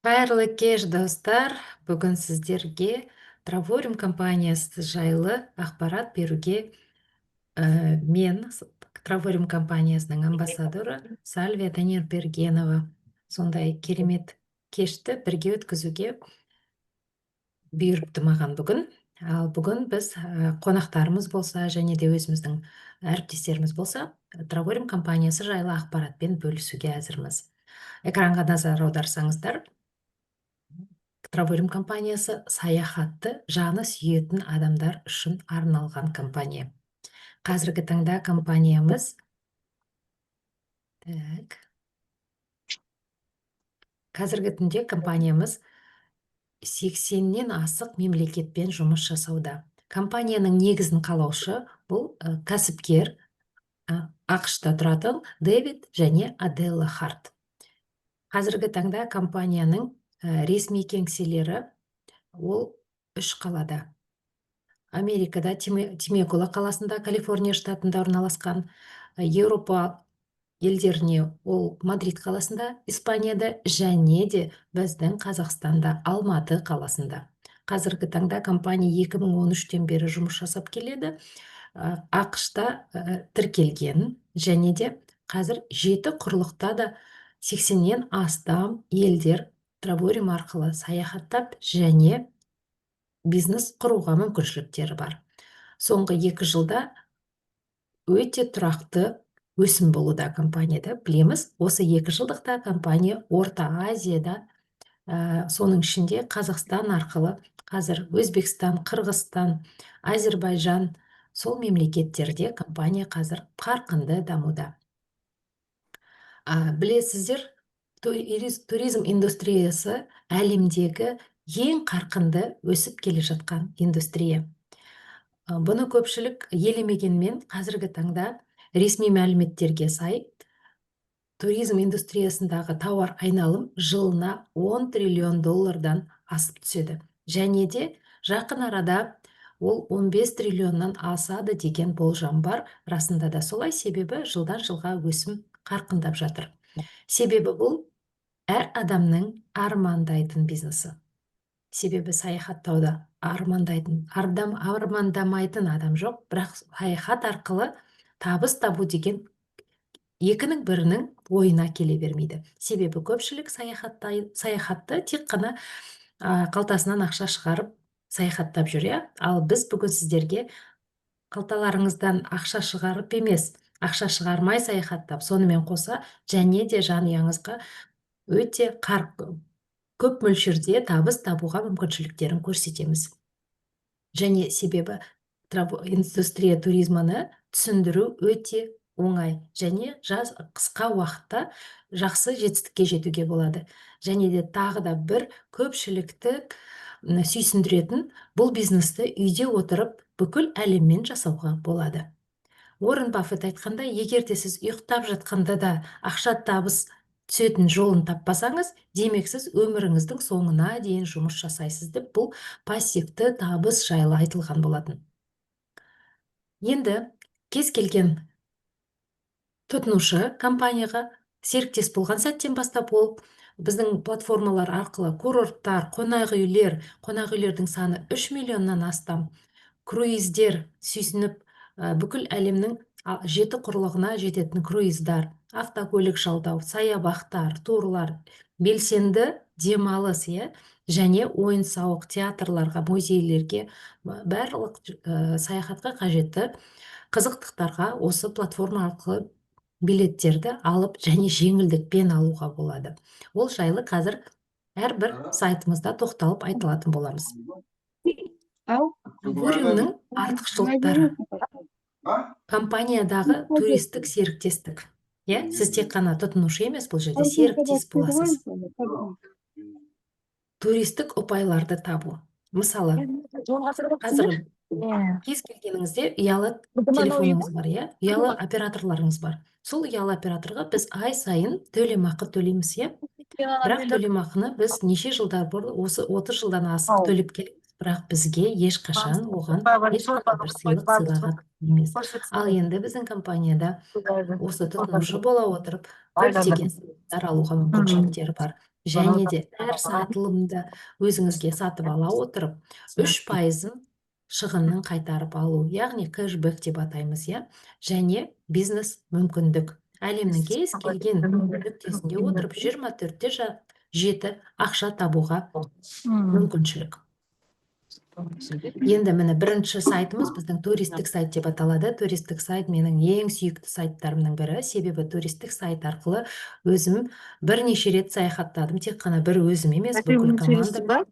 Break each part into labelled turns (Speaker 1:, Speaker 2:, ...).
Speaker 1: Қайырлы кеш, достар! Бүгін сіздерге Travorium компаниясы жайлы ақпарат беруге мен, Travorium компаниясының амбассадоры Сальвия Танирбергенова, сондай керемет кешті бірге өткізуге бұйырыпты маған бүгін. Ал бүгін біз қонақтарымыз болса және де өзіміздің әріптестеріміз болса, Travorium компаниясы жайлы ақпаратпен бөлісуге әзірміз. Экранға назар аударсаңыздар, Travorium компаниясы саяхатты жаны сүйетін адамдар үшін арналған компания. Қазіргі таңда компаниямыз, так, қазіргі түнде компаниямыз 80-нен асық мемлекетпен жұмыс жасауда. Компанияның негізін қалаушы бұл кәсіпкер, АҚШ-та тұратын Дэвид және Аделла Харт. Қазіргі таңда компанияның ресми кеңселері ол үш қалада: Америкада Темекула қаласында, Калифорния штатында орналасқан, Еуропа елдеріне ол Мадрид қаласында, Испанияда, және де біздің Қазақстанда, Алматы қаласында. Қазіргі таңда компания 2013-тен бері жұмыс жасап келеді. АҚШ-та тіркелген және де қазір жеті құрлықта да 80-нен астам елдер Travorium арқылы саяхаттап және бизнес құруға мүмкіншіліктері бар. Соңғы 2 жылда өте тұрақты өсім болуда компанияда. Білеміз, осы 2 жылдықта компания Орта Азияда, соның ішінде Қазақстан арқылы қазір Өзбекстан, Қырғызстан, Әзербайжан, сол мемлекеттерде компания қазір қарқынды дамуда. Білесіздер, туризм индустриясы әлемдегі ең қарқынды өсіп келе жатқан индустрия. Бұны көпшілік елемегенмен, қазіргі таңда ресми мәліметтерге сай, туризм индустриясындағы тауар айналым жылына 10 триллион доллардан асып түседі және де жақын арада ол 15 триллионнан асады деген болжам бар. Расында да солай, себебі жылдан жылға өсім қарқындап жатыр. Себебі бұл әр адамның армандайтын бизнесі, себебі саяхаттауды армандайтын адам, армандамайтын адам жоқ. Бірақ саяхат арқылы табыс табу деген екінің бірінің ойына келе бермейді, себебі көпшілік саяхатты тек қана қалтасынан ақша шығарып саяхаттап жүр, иә. Ал біз бүгін сіздерге қалталарыңыздан ақша шығарып емес, ақша шығармай саяхаттап, сонымен қоса және де жанұяңызға өте көп мөлшерде табыс табуға мүмкіншіліктерін көрсетеміз. Және себебі индустрия туризманы түсіндіру өте оңай және қысқа уақытта жақсы жетістікке жетуге болады. Және де тағы да бір көпшілікті сүйсіндіретін: бұл бизнесті үйде отырып бүкіл әлеммен жасауға болады. Уоррен Баффет айтқандай, егер де сіз ұйықтап жатқанда да ақша табыс түсетін жолын таппасаңыз, демек, сіз өміріңіздің соңына дейін жұмыс жасайсыз деп, бұл пассивті табыс жайлы айтылған болатын. Енді кез келген тұтынушы компанияға серіктес болған сәттен бастап, ол біздің платформалар арқылы курорттар, қонақ үйлер, қонақ үйлердің саны 3 миллионнан астам, круиздер, сүйсініп, бүкіл әлемнің жеті құрлығына жететін круиздар, автокөлік жалдау, саябақтар, турлар, белсенді демалыс, иә, және ойын сауық, театрларға, музейлерге, барлық саяхатқа қажетті қызықтықтарға осы платформа арқылы билеттерді алып және жеңілдікпен алуға болады. Ол жайлы қазір әрбір сайтымызда тоқталып айтылатын боламыз.
Speaker 2: Ау.
Speaker 1: Travoriumның артықшылықтары: компаниядағы туристік серіктестік, иә, сіз тек қана тұтынушы емес, бұл жерде серіктес боласыз. Туристік ұпайларды табу. Мысалы, қазір кез келгеніңізде ұялы телефоныңыз бар, иә, ұялы операторларыңыз бар. Сол ұялы операторға біз ай сайын төлемақы төлейміз, иә. Бірақ төлемақыны біз неше жылдар бұрын, осы 30 жылдан асық төлеп келеміз, бірақ бізге ешқашан оған ешқандай бір сыйлық сыйлаған емес. Ал енді біздің компанияда осы тұтынушы бола отырып, көптеген сыйлықтар алуға мүмкіншіліктері бар. Және де әр сатылымды өзіңізге сатып ала отырып, 3%-ын шығынның қайтарып алу, яғни кэшбэк деп атаймыз, иә. Және бизнес мүмкіндік. Әлемнің кез келген нүктесінде отырып 24/7 ақша табуға мүмкіншілік. Енді, міне, бірінші сайтымыз біздің туристік сайт деп аталады. Туристік сайт менің ең сүйікті сайттарымның бірі, себебі туристік сайт арқылы өзім бірнеше рет саяхаттадым. Тек қана бір өзім емес, бүкіл команда.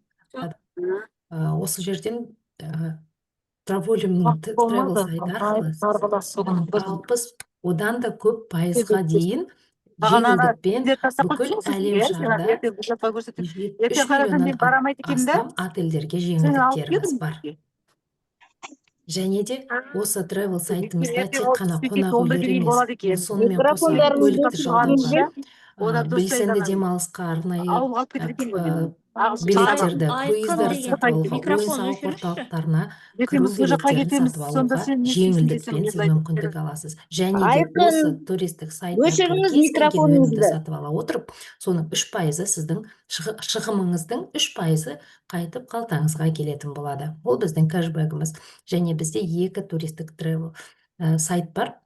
Speaker 1: Осы жерден Траволиумның travel сайты арқылы 60, одан да көп пайызға дейін жеңілдікпен бүкіл әлем шарда 3 миллионнан астам отельдерге жеңілдіктеріміз бар. Және де осы travel сайтымызда тек қана қонақ үйлер емес, сонымен қоса көлікті жалдауға, белсенді демалысқа арнайы билеттерді, круиздарды сатып алуға, ойын сауық орталықтарына кіру билеттерін сатып алуға жеңілдікпен сіз мүмкіндік аласыз. Және де осы туристік сайт арқылы кез келген өнімді сатып ала отырып, соның 3%-ы, сіздің шығымыңыздың 3%-ы қайтып қалтаңызға келетін болады. Ол біздің кэшбэгіміз. Және бізде екі туристік travel сайт бар.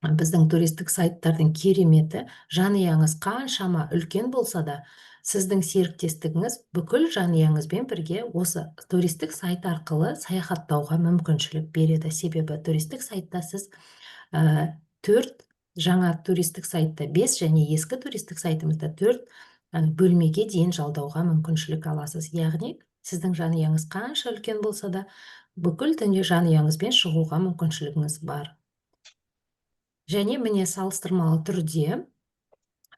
Speaker 1: Біздің туристік сайттардың кереметі: жанұяңыз қаншама үлкен болса да, сіздің серіктестігіңіз бүкіл жанұяңызбен бірге осы туристік сайт арқылы саяхаттауға мүмкіншілік береді. Себебі туристік сайтта сіз төрт, жаңа туристік сайтта бес және ескі туристік сайтымызда төрт бөлмеге дейін жалдауға мүмкіншілік аласыз. Яғни сіздің жанұяңыз қанша үлкен болса да, бүкіл дүние жанұяңызбен шығуға мүмкіншілігіңіз бар. Және, міне, салыстырмалы түрде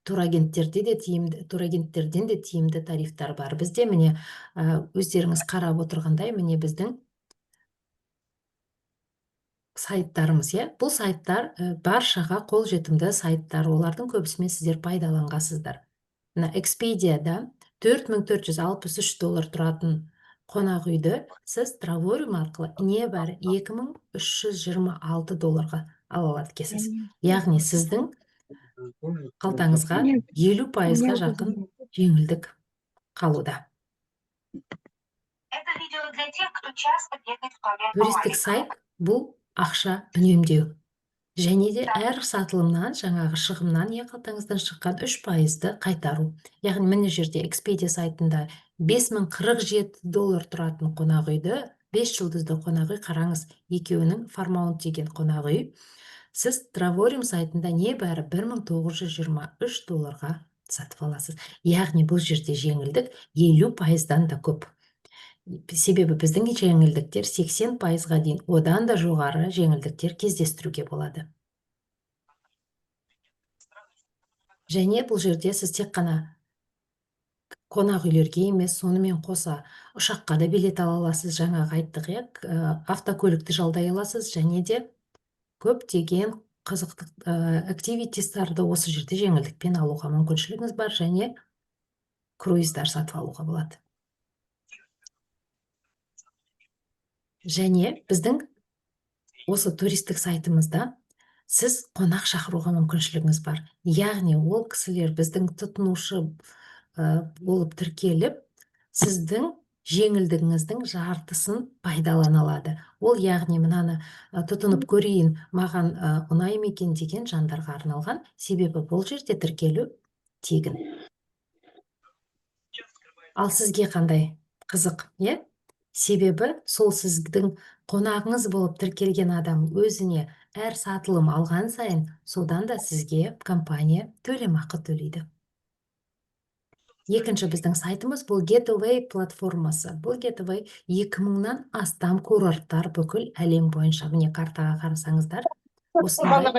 Speaker 1: турагенттерде де тиімді, турагенттерден де тиімді тарифтар бар бізде. Міне, өздеріңіз қарап отырғандай, міне, біздің сайттарымыз, иә. Бұл сайттар баршаға қолжетімді сайттар, олардың көбісімен сіздер пайдаланғансыздар. Мына Экспедияда 4463 доллар тұратын қонақ үйді сіз Травориум арқылы небәрі 2326 долларға ала алады екенсіз. Яғни сіздің қалтаңызға 50%-ға жақын жеңілдік қалуда.
Speaker 3: Это видео для тех, кто часто бегает в туалет по
Speaker 1: Туристік
Speaker 3: маленькому.
Speaker 1: сайт бұл ақша үнемдеу және де әр сатылымнан жаңағы шығымнан, иә, қалтаңыздан шыққан 3%-ды қайтару. Яғни мына жерде Экспедия сайтында 5047 доллар тұратын қонақ үйді, 5 жұлдызды қонақ үй, қараңыз, екеуінің Фармаунт деген қонақ үй, сіз Травориум сайтында небәрі 1923 долларға сатып аласыз. Яғни бұл жерде жеңілдік 50%-дан да көп, себебі біздің жеңілдіктер 80%-ға дейін, одан да жоғары жеңілдіктер кездестіруге болады. Және бұл жерде сіз тек қана қонақ үйлерге емес, сонымен қоса ұшаққа да билет ала аласыз, жаңағы айттық, иә, автокөлікті жалдай аласыз және де көптеген қызықты activities тарды осы жерде жеңілдікпен алуға мүмкіншілігіңіз бар және круиздар сатып алуға болады. Және біздің осы туристік сайтымызда сіз қонақ шақыруға мүмкіншілігіңіз бар. Яғни ол кісілер біздің тұтынушы болып тіркеліп, сіздің жеңілдігіңіздің жартысын пайдалана алады. Ол, яғни, мынаны тұтынып көрейін, маған ұнай ма екен деген жандарға арналған, себебі бұл жерде тіркелу тегін. Ал сізге қандай қызық, иә? Себебі сол сіздің қонағыңыз болып тіркелген адам өзіне әр сатылым алған сайын содан да сізге компания төлемақы төлейді. Екінші біздің сайтымыз бұл Getaway платформасы. Бұл Getaway 2000-нан астам курорттар бүкіл әлем бойынша. Міне, картаға қарасаңыздар, осындай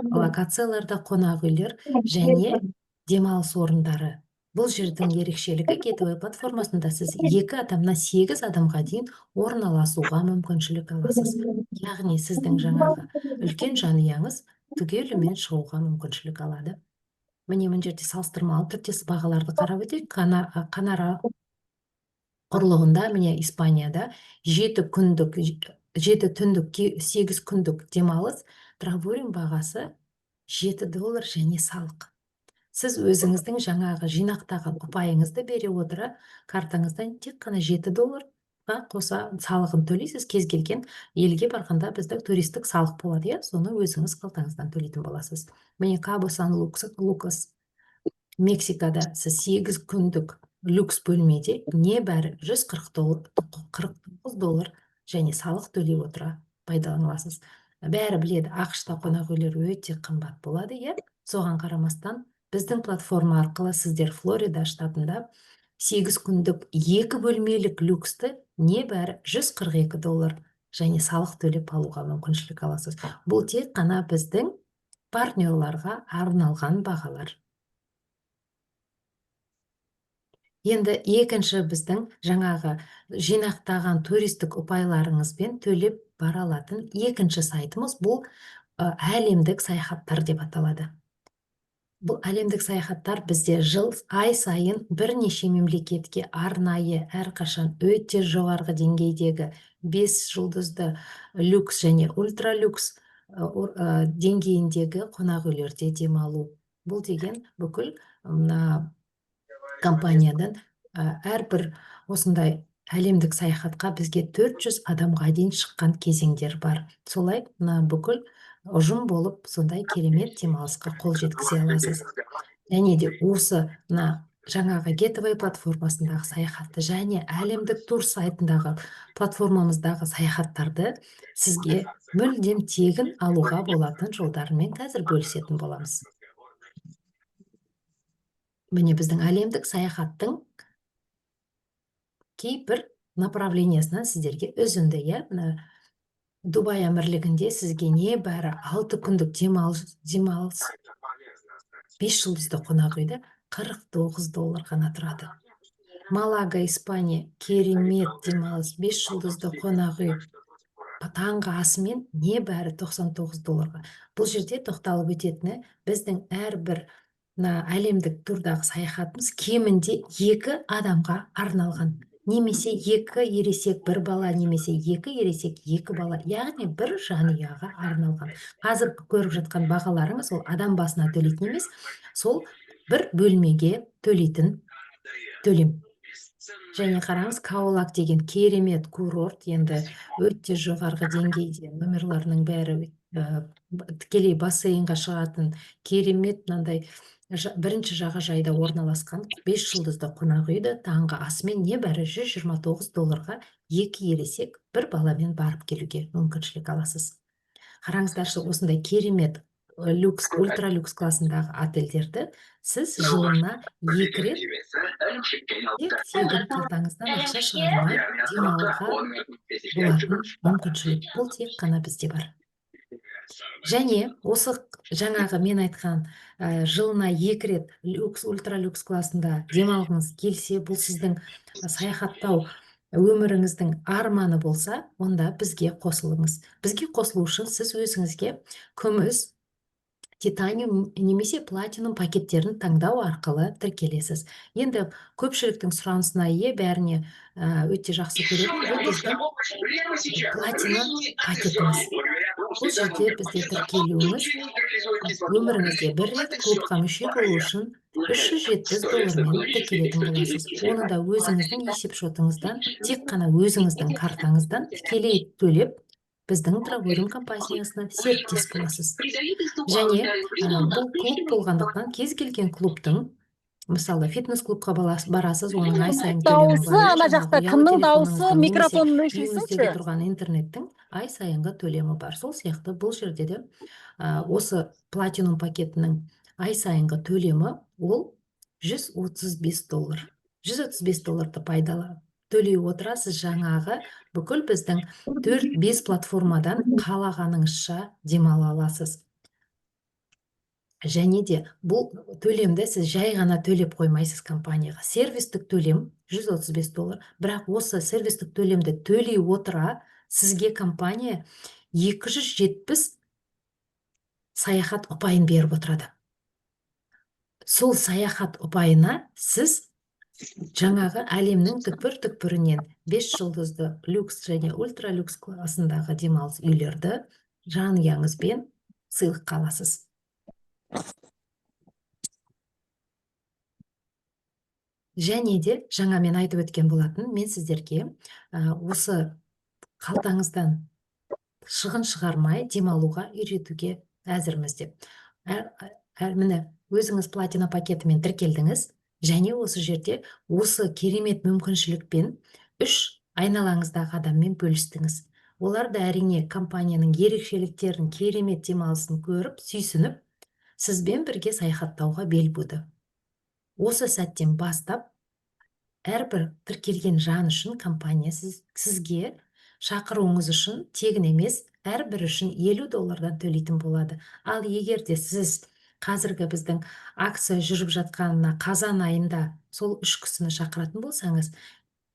Speaker 1: локацияларда қонақ үйлер және демалыс орындары. Бұл жердің ерекшелігі: Getaway платформасында сіз екі адамнан сегіз адамға дейін орналасуға мүмкіншілік аласыз. Яғни сіздің жаңағы үлкен жанұяңыз түгелімен шығуға мүмкіншілік алады. Міне, мына жерде салыстырмалы түрде бағаларды қарап өтейік. Канара құрлығында, міне, Испанияда 7 күндік, 7 түндік, 8 күндік демалыс Травориум бағасы 7 доллар және салық. Сіз өзіңіздің жаңағы жинақтаған ұпайыңызды бере отыра, картаңыздан тек қана 7 долларға қоса салығын төлейсіз. Кез келген елге барғанда біздің туристік салық болады, иә, соны өзіңіз қалтаңыздан төлейтін боласыз. Міне, Кабо Сан Лукас, Мексикада сіз 8 күндік люкс бөлмеде небәрі 149 доллар және салық төлей отыра пайдалана аласыз. Бәрі біледі, АҚШ-та қонақ үйлер өте қымбат болады, иә. Соған қарамастан, біздің платформа арқылы сіздер Флорида штатында 8 күндік екі бөлмелік люксті небәрі 142 доллар және салық төлеп алуға мүмкіншілік аласыз. Бұл тек қана біздің партнерларға арналған бағалар. Енді екінші, біздің жаңағы жинақтаған туристік ұпайларыңызбен төлеп бара алатын екінші сайтымыз, бұл әлемдік саяхаттар деп аталады. Бұл әлемдік саяхаттар бізде жыл ай сайын бірнеше мемлекетке арнайы, әрқашан өте жоғарғы деңгейдегі 5 жұлдызды люкс және ультралюкс деңгейіндегі қонақ үйлерде демалу. Бұл деген бүкіл мына компаниядан әрбір осындай әлемдік саяхатқа бізге 400 адамға дейін шыққан кезеңдер бар. Солай мына бүкіл ұжым болып сондай керемет демалысқа қол жеткізе аласыз. Және де осы мына жаңағы Getaway платформасындағы саяхатты және әлемдік тур сайтындағы платформамыздағы саяхаттарды сізге мүлдем тегін алуға болатын жолдарымен қазір бөлісетін боламыз. Міне, біздің әлемдік саяхаттың кейбір направление сынан сіздерге үзінді, иә. Мына Дубай әмірлігінде сізге небәрі 6 күндік демалыс 5 жұлдызды қонақ үйде 49 доллар ғана тұрады. Малага, Испания, керемет демалыс, 5 жұлдызды қонақ үй таңғы асымен небәрі 99 долларға. Бұл жерде тоқталып өтетіні, біздің әрбір мына әлемдік турдағы саяхатымыз кемінде екі адамға арналған, немесе екі ересек, бір бала, немесе екі ересек, екі бала, яғни бір жанұяға арналған. Қазір көріп жатқан бағаларыңыз ол адам басына төлейтін емес, сол бір бөлмеге төлейтін төлем. Және қараңыз, Каолак деген керемет курорт, енді өте жоғарғы деңгейде, номерларының бәрі тікелей бассейнға шығатын керемет мынандай бірінші жағажайда орналасқан 5 жұлдызды қонақ үйді таңғы асымен небәрі 129 долларға екі ересек, бір баламен барып келуге мүмкіншілік аласыз. Қараңыздаршы, осындай керемет люкс, ультра люкс классындағы отельдерді сіз жылына екі рет тек тегін, қалтаңыздан ақша шығармай демалуға болатын мүмкіншілік. Бұл тек қана бізде бар. Және осы жаңағы мен айтқан жылына екі рет люкс, ультра люкс классында демалғыңыз келсе, бұл сіздің саяхаттау өміріңіздің арманы болса, онда бізге қосылыңыз. Бізге қосылу үшін сіз өзіңізге күміс, титаниум немесе платинум пакеттерін таңдау арқылы тіркелесіз. Енді көпшіліктің сұранысына ие, бәріне өте жақсы көретін бұл біздің платина пакетіміз. Бұл жерде бізде тіркелуіңіз өміріңізде бір рет клубқа мүше болу үшін 370 доллармен тіркелетін боласыз. Оны да өзіңіздің есеп шотыңыздан, тек қана өзіңіздің картаңыздан тікелей төлеп, біздің Травелиум компаниясына серіктес боласыз. Және бұл клуб болғандықтан, кез келген клубтың, мысалы, фитнес клубқа барасыз, оның ай сайын төлемі
Speaker 4: Дауысы
Speaker 1: бар, иә,
Speaker 4: ана
Speaker 1: жаңағы
Speaker 4: жақта
Speaker 1: ұялы
Speaker 4: кімнің дауысы?
Speaker 1: телефоныңыздың немесе
Speaker 4: Микрофонын
Speaker 1: үйіңіздегі
Speaker 4: өшірсінші.
Speaker 1: тұрған интернеттің ай сайынғы төлемі бар. Сол сияқты бұл жерде де осы платинум пакетінің ай сайынғы төлемі ол 135 доллар. 135 долларды пайдалы төлей отырасыз, жаңағы бүкіл біздің 4-5 платформадан қалағаныңызша демала аласыз. Және де бұл төлемді сіз жай ғана төлеп қоймайсыз компанияға. Сервистік төлем 135 доллар, бірақ осы сервистік төлемді төлей отыра, сізге компания 270 саяхат ұпайын беріп отырады. Сол саяхат ұпайына сіз жаңағы әлемнің түкпір-түкпірінен 5 жұлдызды люкс және ультра люкс классындағы демалыс үйлерді жанұяңызбен сыйлыққа аласыз. Және де жаңа мен айтып өткен болатын, мен сіздерге осы қалтаңыздан шығын шығармай демалуға үйретуге әзірміз деп. Міне, өзіңіз платина пакетімен тіркелдіңіз және осы жерде осы керемет мүмкіншілікпен үш айналаңыздағы адаммен бөлістіңіз. Олар да, әрине, компанияның ерекшеліктерін, керемет демалысын көріп, сүйсініп, сізбен бірге саяхаттауға бел буды. Осы сәттен бастап әрбір тіркелген жан үшін компания сізге шақыруыңыз үшін тегін емес, әрбір үшін 50 доллардан төлейтін болады. Ал егер де сіз қазіргі біздің акция жүріп жатқанына, қазан айында сол үш кісіні шақыратын болсаңыз,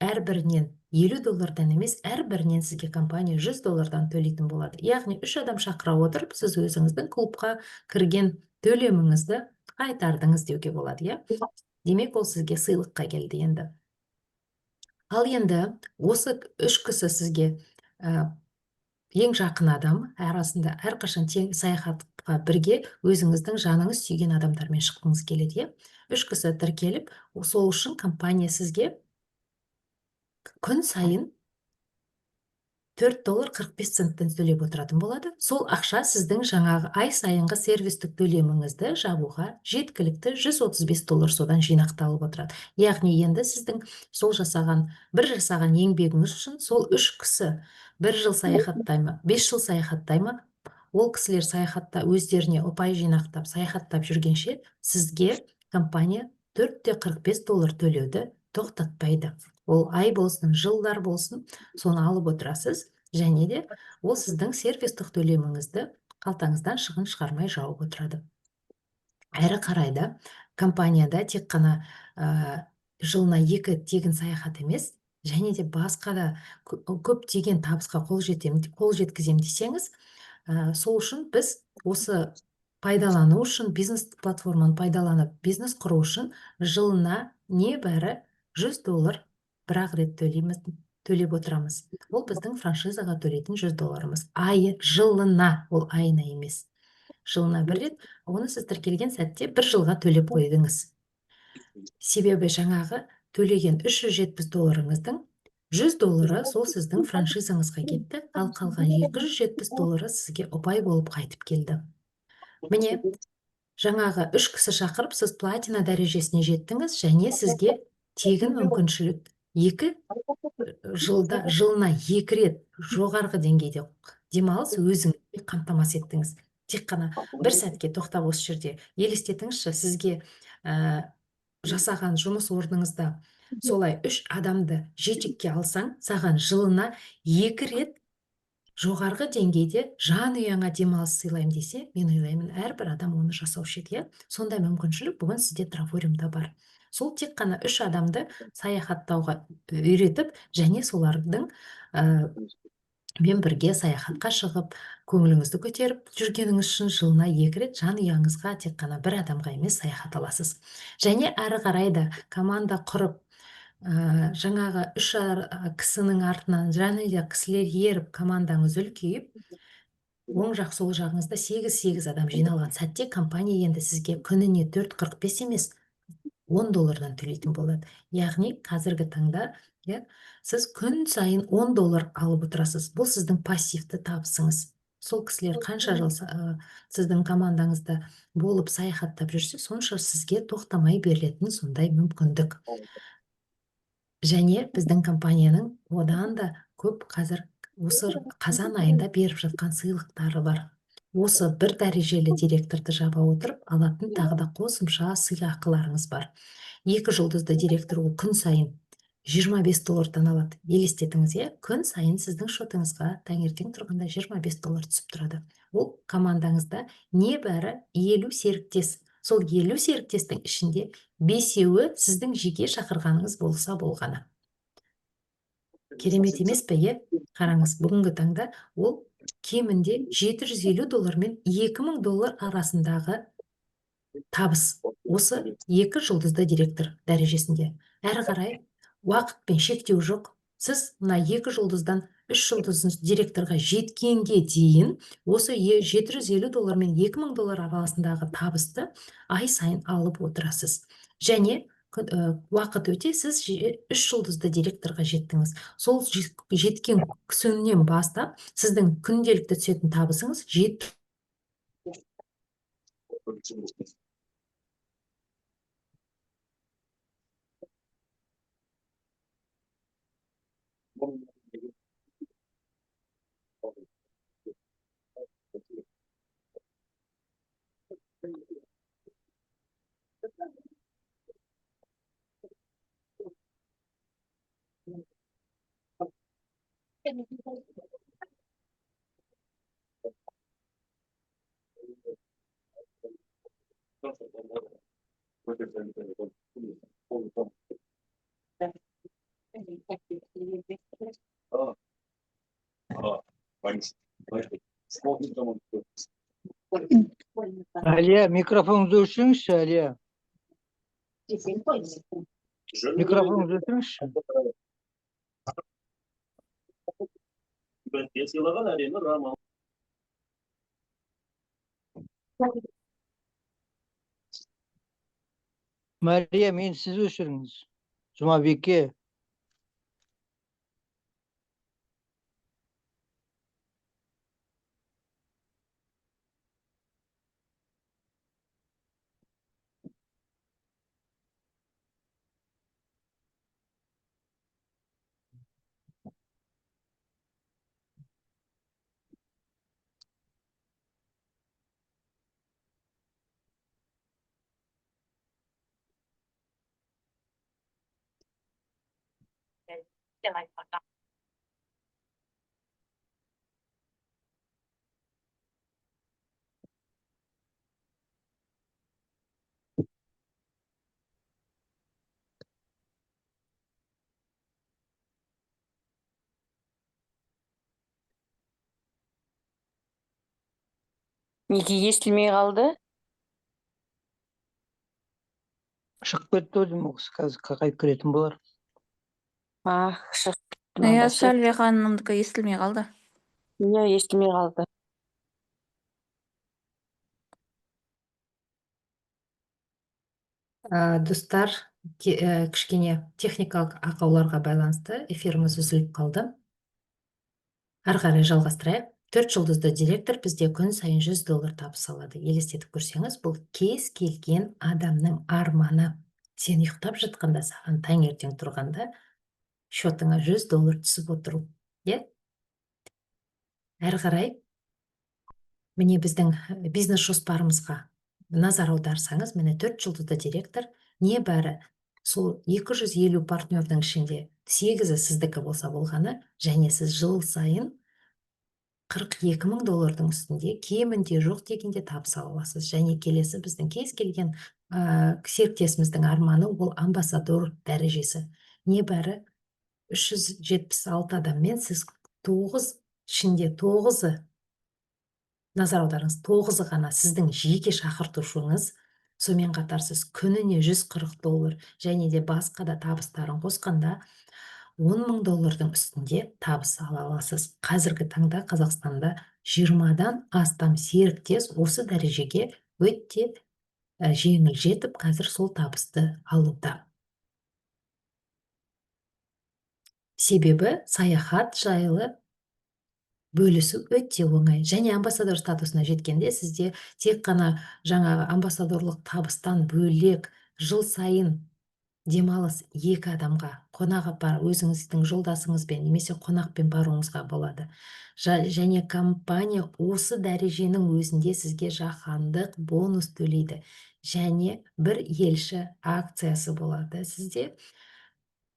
Speaker 1: әрбірінен 50 доллардан емес, әрбірінен сізге компания 100 доллардан төлейтін болады. Яғни үш адам шақыра отырып, сіз өзіңіздің клубқа кірген төлеміңізді қайтардыңыз деуге болады, иә. Демек, ол сізге сыйлыққа келді енді. Ал енді осы үш кісі сізге ең жақын адам арасында, әрқашан тең саяхатқа бірге өзіңіздің жаныңыз сүйген адамдармен шыққыңыз келеді, иә. Үш кісі тіркеліп, сол үшін компания сізге күн сайын 4 доллар 45 центтен төлеп отыратын болады. Сол ақша сіздің жаңағы ай сайынғы сервистік төлеміңізді жабуға жеткілікті, 135 доллар содан жинақталып отырады. Яғни енді сіздің сол жасаған, бір жасаған еңбегіңіз үшін сол үш кісі бір жыл саяхаттай ма, 5 жыл саяхаттай ма, ол кісілер саяхатта өздеріне ұпай жинақтап, саяхаттап жүргенше, сізге компания 4,45 доллар төлеуді тоқтатпайды. Ол ай болсын, жылдар болсын, соны алып отырасыз және де ол сіздің сервистік төлеміңізді қалтаңыздан шығын шығармай жауып отырады. Әрі қарай да компанияда тек қана жылына екі тегін саяхат емес, және де басқа да көптеген табысқа қол жеткіземін десеңіз, сол үшін біз осы пайдалану үшін, бизнес платформаны пайдаланып, бизнес құру үшін жылына небәрі 100 доллар бір-ақ рет төлейміз, төлеп отырамыз. Ол біздің франшизаға төлейтін 100 долларымыз айы, жылына, ол айына емес, жылына бір рет. Оны сіз тіркелген сәтте бір жылға төлеп қойдыңыз. Себебі жаңағы төлеген 370 долларыңыздың 100 доллары сол сіздің франшизаңызға кетті, ал қалған 270 доллары сізге ұпай болып қайтып келді. Міне, жаңағы үш кісі шақырып, сіз платина дәрежесіне жеттіңіз және сізге тегін мүмкіншілік 2 жылда жылына екі рет жоғарғы деңгейде демалыс өзіңізге қамтамасыз еттіңіз. Тек қана бір сәтке тоқтап, осы жерде елестетіңізші: сізге жасаған жұмыс орныңызда солай үш адамды жетекке алсаң, саған жылына екі рет жоғарғы деңгейде жанұяңа демалыс сыйлаймын десе, мен ойлаймын, әрбір адам оны жасаушы еді, иә. Сондай мүмкіншілік бүгін сізде Трафориумда бар. Сол тек қана үш адамды саяхаттауға үйретіп және солардың мен бірге саяхатқа шығып, көңіліңізді көтеріп жүргеніңіз үшін жылына екі рет жанұяңызға, тек қана бір адамға емес, саяхат аласыз. Және әрі қарай да команда құрып, жаңағы үш кісінің артынан және де кісілер еріп, командаңыз үлкейіп, оң жақ, сол жағыңызда сегіз сегіз адам жиналған сәтте компания енді сізге күніне 4,45 емес, 10 доллардан төлейтін болады. Яғни қазіргі таңда, иә, сіз күн сайын 10 доллар алып отырасыз. Бұл сіздің пассивті табысыңыз. Сол кісілер қанша жыл сіздің командаңызда болып, саяхаттап жүрсе, сонша сізге тоқтамай берілетін сондай мүмкіндік. Және біздің компанияның одан да көп қазір осы қазан айында беріп жатқан сыйлықтары бар. Осы бір дәрежелі директорды жаба отырып алатын тағы да қосымша сыйақыларыңыз бар. Екі жұлдызды директор ол күн сайын 25 доллардан алады. Елестетіңіз, иә, күн сайын сіздің шотыңызға таңертең тұрғанда 25 доллар түсіп тұрады. Ол командаңызда небәрі 50 серіктес, сол 50 серіктестің ішінде бесеуі сіздің жеке шақырғаныңыз болса болғаны. Керемет емес пе, иә? Қараңыз, бүгінгі таңда ол кемінде 750 доллар мен 2000 доллар арасындағы табыс осы екі жұлдызды директор дәрежесінде. Әрі қарай уақытпен шектеу жоқ. Сіз мына екі жұлдыздан үш жұлдызды директорға жеткенге дейін осы 750 доллар мен 2000 доллар арасындағы табысты ай сайын алып отырасыз. Және Уақыт өте сіз үш жұлдызды директорға жеттіңіз. Сол жеткен күннен бастап сіздің күнделікті түсетін табысыңыз
Speaker 4: Әлия, микрофоныңызды өшіріңізші, Әлия. Микрофоныңызды өшіріңізші. Мария, мен сіз өшіріңіз. Жұмабекке.
Speaker 2: Неге естілмей қалды?
Speaker 4: Шығып кетті ау деймін, ол кісі қазір қайтып кіретін болар.
Speaker 2: Ах, шығып кетті
Speaker 5: Иә,
Speaker 2: мында ше.
Speaker 5: Сәлвия ханымдікі естілмей қалды.
Speaker 2: Иә, естілмей қалды.
Speaker 1: Достар, кішкене техникалық ақауларға байланысты эфиріміз үзіліп қалды. Ары қарай жалғастырайық. Төрт жұлдызды директор бізде күн сайын жүз доллар табыс алады. Елестетіп көрсеңіз, бұл кез келген адамның арманы. Сен ұйықтап жатқанда, саған таңертең тұрғанда счетыңа жүз доллар түсіп отыру. Иә? Әрі қарай, міне, біздің бизнес жоспарымызға назар аударсаңыз, міне, төрт жұлдызды директор небәрі сол 250 партнердің ішінде сегізі сіздікі болса болғаны, және сіз жыл сайын 42 мың доллардың үстінде кемінде, жоқ дегенде, табыс ала аласыз. Және келесі біздің кез келген серіктесіміздің арманы — ол амбассадор дәрежесі. Небәрі 376 адаммен сіз тоғыз ішінде тоғызы, назар аударыңыз, тоғызы ғана сіздің жеке шақыртушыңыз. Сонымен қатар сіз күніне 140 доллар және де басқа да табыстарын қосқанда 10 мың доллардың үстінде табыс ала аласыз. Қазіргі таңда Қазақстанда 20-дан астам серіктес осы дәрежеге өте жеңіл жетіп, қазір сол табысты алуда. Себебі саяхат жайлы бөлісу өте оңай. Және амбассадор статусына жеткенде сізде тек қана жаңағы амбассадорлық табыстан бөлек жыл сайын демалыс екі адамға қонақ апар, өзіңіздің жолдасыңызбен немесе қонақпен баруыңызға болады. Және компания осы дәреженің өзінде сізге жаһандық бонус төлейді және бір елші акциясы болады сізде,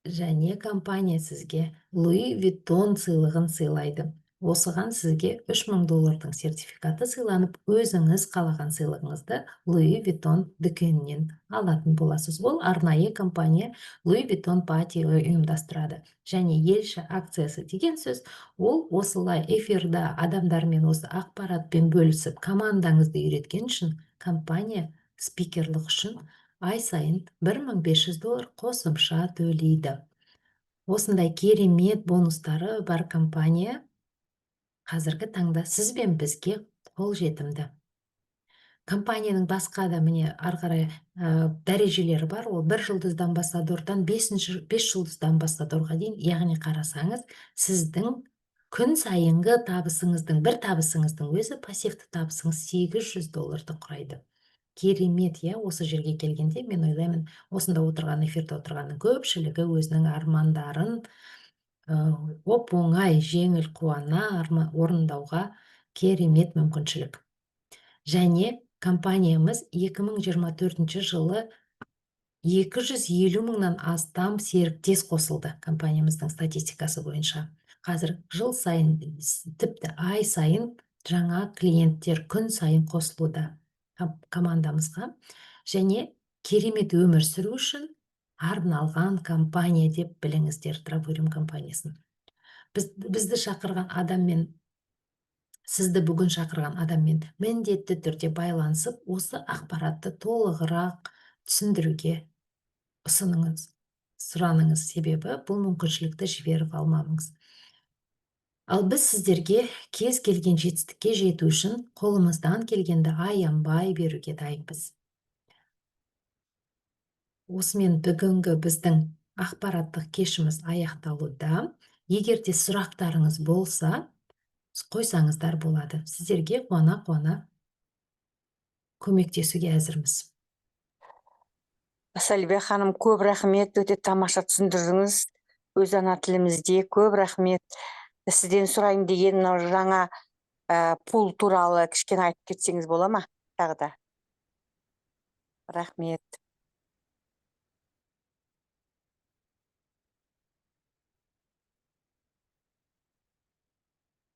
Speaker 1: және компания сізге Луи Виттон сыйлығын сыйлайды. Осыған сізге 3000 доллардың сертификаты сыйланып, өзіңіз қалаған сыйлығыңызды Луи Виттон дүкенінен алатын боласыз. Ол арнайы компания Луи Виттон party ұйымдастырады. Және елші акциясы деген сөз — ол осылай эфирда адамдармен осы ақпаратпен бөлісіп, командаңызды үйреткен үшін компания спикерлік үшін ай сайын 1500 доллар қосымша төлейді. Осындай керемет бонустары бар компания қазіргі таңда сіз бен бізге қолжетімді. Компанияның басқа да, міне, ары қарай дәрежелері бар. Ол бір жұлдызды амбассадордан бес жұлдызды амбассадорға дейін. Яғни қарасаңыз, сіздің күн сайынғы табысыңыздың, бір табысыңыздың өзі, пассивті табысыңыз 800 долларды құрайды. Керемет, иә? Осы жерге келгенде мен ойлаймын, осында отырған, эфирде отырғанның көпшілігі өзінің армандарын оп оңай, жеңіл, қуана орындауға керемет мүмкіншілік. Және компаниямыз 2024 жылы 250 мыңнан астам серіктес қосылды компаниямыздың статистикасы бойынша. Қазір жыл сайын, тіпті ай сайын жаңа клиенттер күн сайын қосылуда командамызға. Және керемет өмір сүру үшін арналған компания деп біліңіздер Травурим компаниясын. Бізді шақырған адаммен, сізді бүгін шақырған адаммен міндетті түрде байланысып, осы ақпаратты толығырақ түсіндіруге ұсыныңыз, сұраныңыз, себебі бұл мүмкіншілікті жіберіп алмаңыз. Ал біз сіздерге кез келген жетістікке жету үшін қолымыздан келгенді аянбай беруге дайынбыз. Осымен бүгінгі біздің ақпараттық кешіміз аяқталуда. Егер де сұрақтарыңыз болса, қойсаңыздар болады. Сіздерге қуана-қуана көмектесуге әзірміз.
Speaker 2: Сәлбия ханым, көп рахмет, өте тамаша түсіндірдіңіз. Өз ана тілімізде көп рахмет. Сізден сұрайын деген мынау жаңа пул туралы кішкене айтып кетсеңіз бола ма тағы да? Рахмет.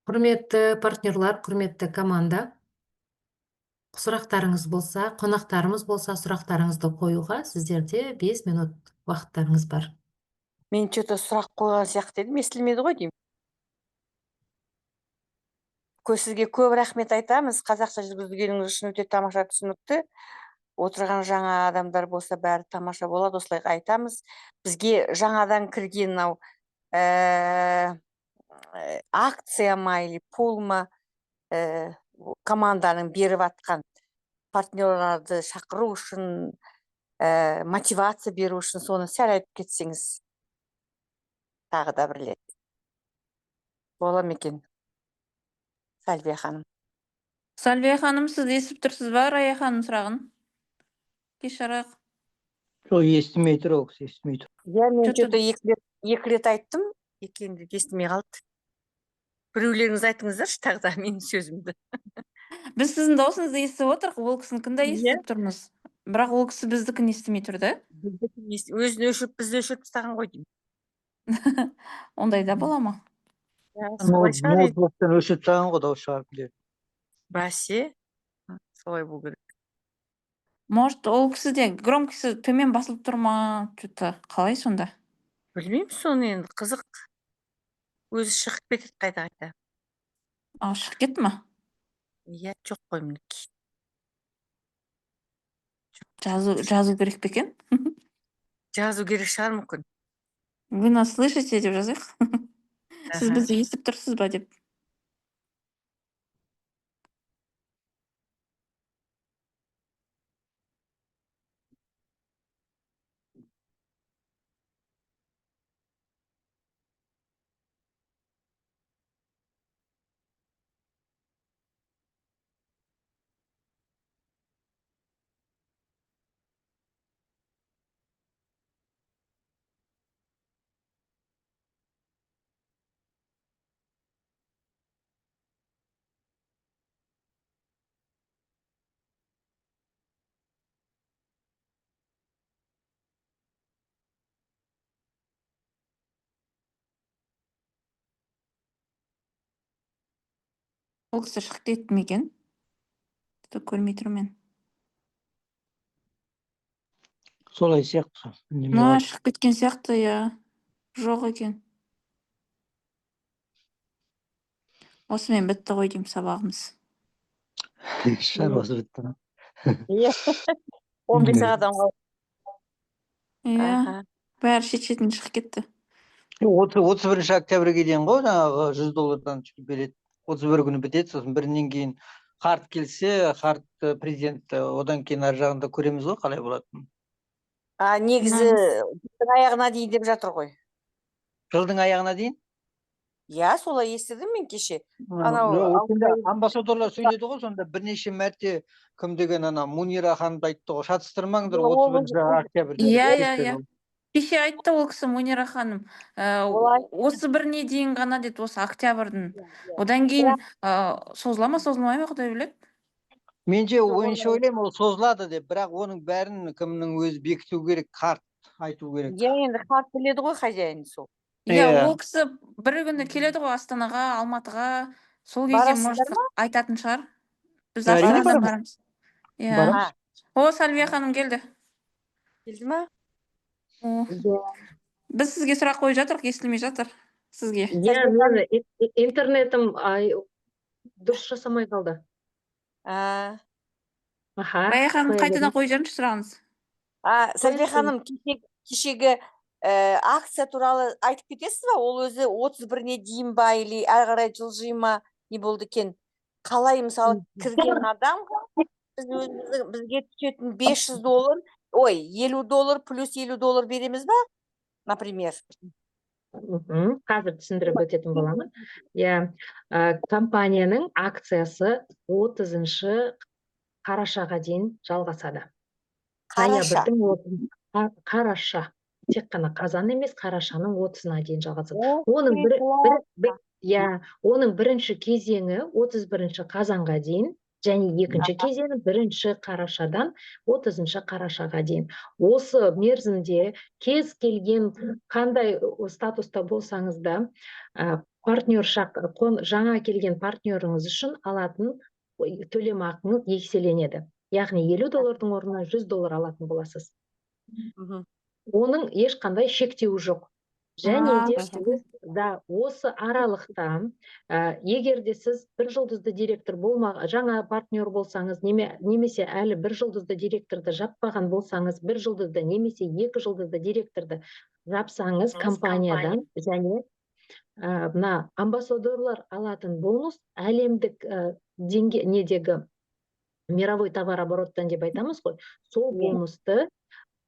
Speaker 1: Құрметті партнерлар, құрметті команда, сұрақтарыңыз болса, қонақтарымыз болса, сұрақтарыңызды қоюға сіздерде 5 минут уақыттарыңыз бар.
Speaker 2: Мен что-то сұрақ қойған сияқты едім, естілмеді ғой деймін. Сізге көп рахмет айтамыз, қазақша жүргізгеніңіз үшін, өте тамаша, түсінікті. Отырған жаңа адамдар болса, бәрі тамаша болады, осылай айтамыз. Бізге жаңадан кірген мынау акция ма или пул ма, команданың беріп атқан партнерларды шақыру үшін, мотивация беру үшін, соны сәл айтып кетсеңіз тағы да бір рет бола ма екен, Сәлбия ханым?
Speaker 5: Сәлбия ханым, сіз естіп тұрсыз ба Рая ханым сұрағын? Кеш жарық.
Speaker 4: Жоқ, естімей тұр ол кісі, естімей тұр.
Speaker 2: Иә, мен
Speaker 5: Что-то
Speaker 2: что-то екі рет айттым, екеуін де естімей қалды. Біреулеріңіз айтыңыздаршы тағы да менің сөзімді.
Speaker 5: Біз сіздің дауысыңызды естіп отырмық, ол кісінікін де
Speaker 2: Иә.
Speaker 5: естіп тұрмыз. Бірақ ол кісі біздікін естімей тұр да.
Speaker 2: Біздікін өзін өшіріп, бізді өшіріп тастаған ғой деймін.
Speaker 5: Ондай да бола ма?
Speaker 2: Иә, солай шығар енді.
Speaker 4: Ноутбуктан өшіріп тастаған ғой, дауыс шығарып келеді.
Speaker 2: Бәсе, солай болу керек.
Speaker 5: Может, ол кісі де громкости төмен басылып тұр ма? Что-то қалай сонда?
Speaker 2: Білмеймін соны енді, қызық. Өзі шығып кетеді қайта қайта.
Speaker 5: А, шығып кетті ма?
Speaker 2: Иә, жоқ қой, мінекей.
Speaker 5: Жазу керек пе екен?
Speaker 2: Жазу керек шығар мүмкін.
Speaker 5: Вы нас слышите деп жазайық. Сіз бізді естіп тұрсыз ба деп. Ол кісі шығып кетті ме екен? Что көрмей тұрмын мен.
Speaker 4: Солай сияқты. Үндемей
Speaker 5: Мына
Speaker 4: қалды.
Speaker 5: шығып кеткен сияқты, иә. Жоқ екен. Осымен бітті ғой деймін сабағымыз.
Speaker 4: Шаруасы бітті ма?
Speaker 2: Иә. 15 адам қалды.
Speaker 5: Иә, бәрі шет шетінен шығып кетті.
Speaker 4: 31 октябрьге дейін ғой жаңағы 100 доллардан береді. 31 күні бітеді, сосын бірінен кейін Харт келсе, Харт президент, одан кейін ар жағында көреміз ғой қалай болатынын.
Speaker 2: А негізі жылдың аяғына дейін деп жатыр ғой.
Speaker 4: Жылдың аяғына дейін?
Speaker 2: Иә, солай естідім мен кеше. Анау
Speaker 4: Жоқ, өткенде амбассадорлар сөйледі ғой сонда бірнеше мәрте, кім деген, ана Мунира ханым да айтты ғой, шатыстырмаңдар,
Speaker 2: Жоқ, ол
Speaker 4: 31 октябрьде
Speaker 5: Иә,
Speaker 4: деп
Speaker 5: иә,
Speaker 4: кетті
Speaker 5: иә.
Speaker 4: ол.
Speaker 5: Кеше айтты ол кісі, Мунира ханым.
Speaker 2: Ол айтты.
Speaker 5: Осы біріне дейін ғана деді, осы октябрьдің. Одан кейін созыла ма, созылмай ма, құдай біледі.
Speaker 4: Менше,
Speaker 2: Жоқ,
Speaker 4: ойынша ойлаймын, ол созылады деп, бірақ оның бәрін кімнің өзі бекіту керек, Харт айту керек.
Speaker 2: Иә, енді Харт біледі ғой, хозяин сол.
Speaker 5: Иә,
Speaker 4: Иә.
Speaker 5: ол кісі бір күні келеді ғой Астанаға, Алматыға. Сол кезде,
Speaker 2: Барасыздар
Speaker 5: может, айтатын шығар. Біз
Speaker 4: Әрине,
Speaker 5: Астанадан
Speaker 4: барамыз.
Speaker 5: барамыз. Иә.
Speaker 4: Барамыз.
Speaker 5: О, Сальвия ханым келді.
Speaker 2: Келді ма?
Speaker 5: О.
Speaker 1: Иә.
Speaker 5: Біз сізге сұрақ қойып жатырмық, естілмей жатыр сізге.
Speaker 1: Иә, мені интернетім дұрыс жасамай қалды.
Speaker 2: А,
Speaker 1: Аха.
Speaker 5: Рая ханым,
Speaker 1: Қоя
Speaker 5: қайтадан
Speaker 1: беріңіз.
Speaker 5: қойып жіберіңізші сұрағыңызды.
Speaker 2: А, Сальвия
Speaker 1: Қоя
Speaker 2: ханым, кешегі акция туралы айтып кетесіз ба? Ол өзі 31-іне дейін ба или әрі қарай жылжи ма? Не болды екен? Қалай, мысалы, кірген адамға біз өзіміздің бізге түсетін 500 доллар, ой, 50 доллар плюс 50 доллар береміз ба? Например.
Speaker 1: Қазір түсіндіріп өтетін боламын. Иә, компанияның акциясы 30 қарашаға дейін жалғасады.
Speaker 2: Қараша.
Speaker 1: Ноябрьдің қараша. Тек қана қазан емес, қарашаның 30-ына дейін жалғасады.
Speaker 2: О,
Speaker 1: Оның бір,
Speaker 2: класс.
Speaker 1: бір, бір, иә, оның бірінші кезеңі 31 қазанға дейін және екінші кезеңі 1 қарашадан 30 қарашаға дейін. Осы мерзімде кез келген қандай статуста болсаңыз да, партнер жаңа келген партнеріңіз үшін алатын төлемақыңыз еселенеді. Яғни 50 доллардың орнына 100 доллар алатын боласыз. Оның ешқандай шектеуі жоқ. Және де сіз да осы аралықта, егер де сіз бір жұлдызды директор болма, жаңа партнер болсаңыз, немесе әлі бір жұлдызды директорды жаппаған болсаңыз, бір жұлдызды немесе екі жұлдызды директорды жапсаңыз, компаниядан және мына амбассадорлар алатын бонус әлемдік деңге, недегі мировой товарообороттан деп айтамыз ғой, сол бонусты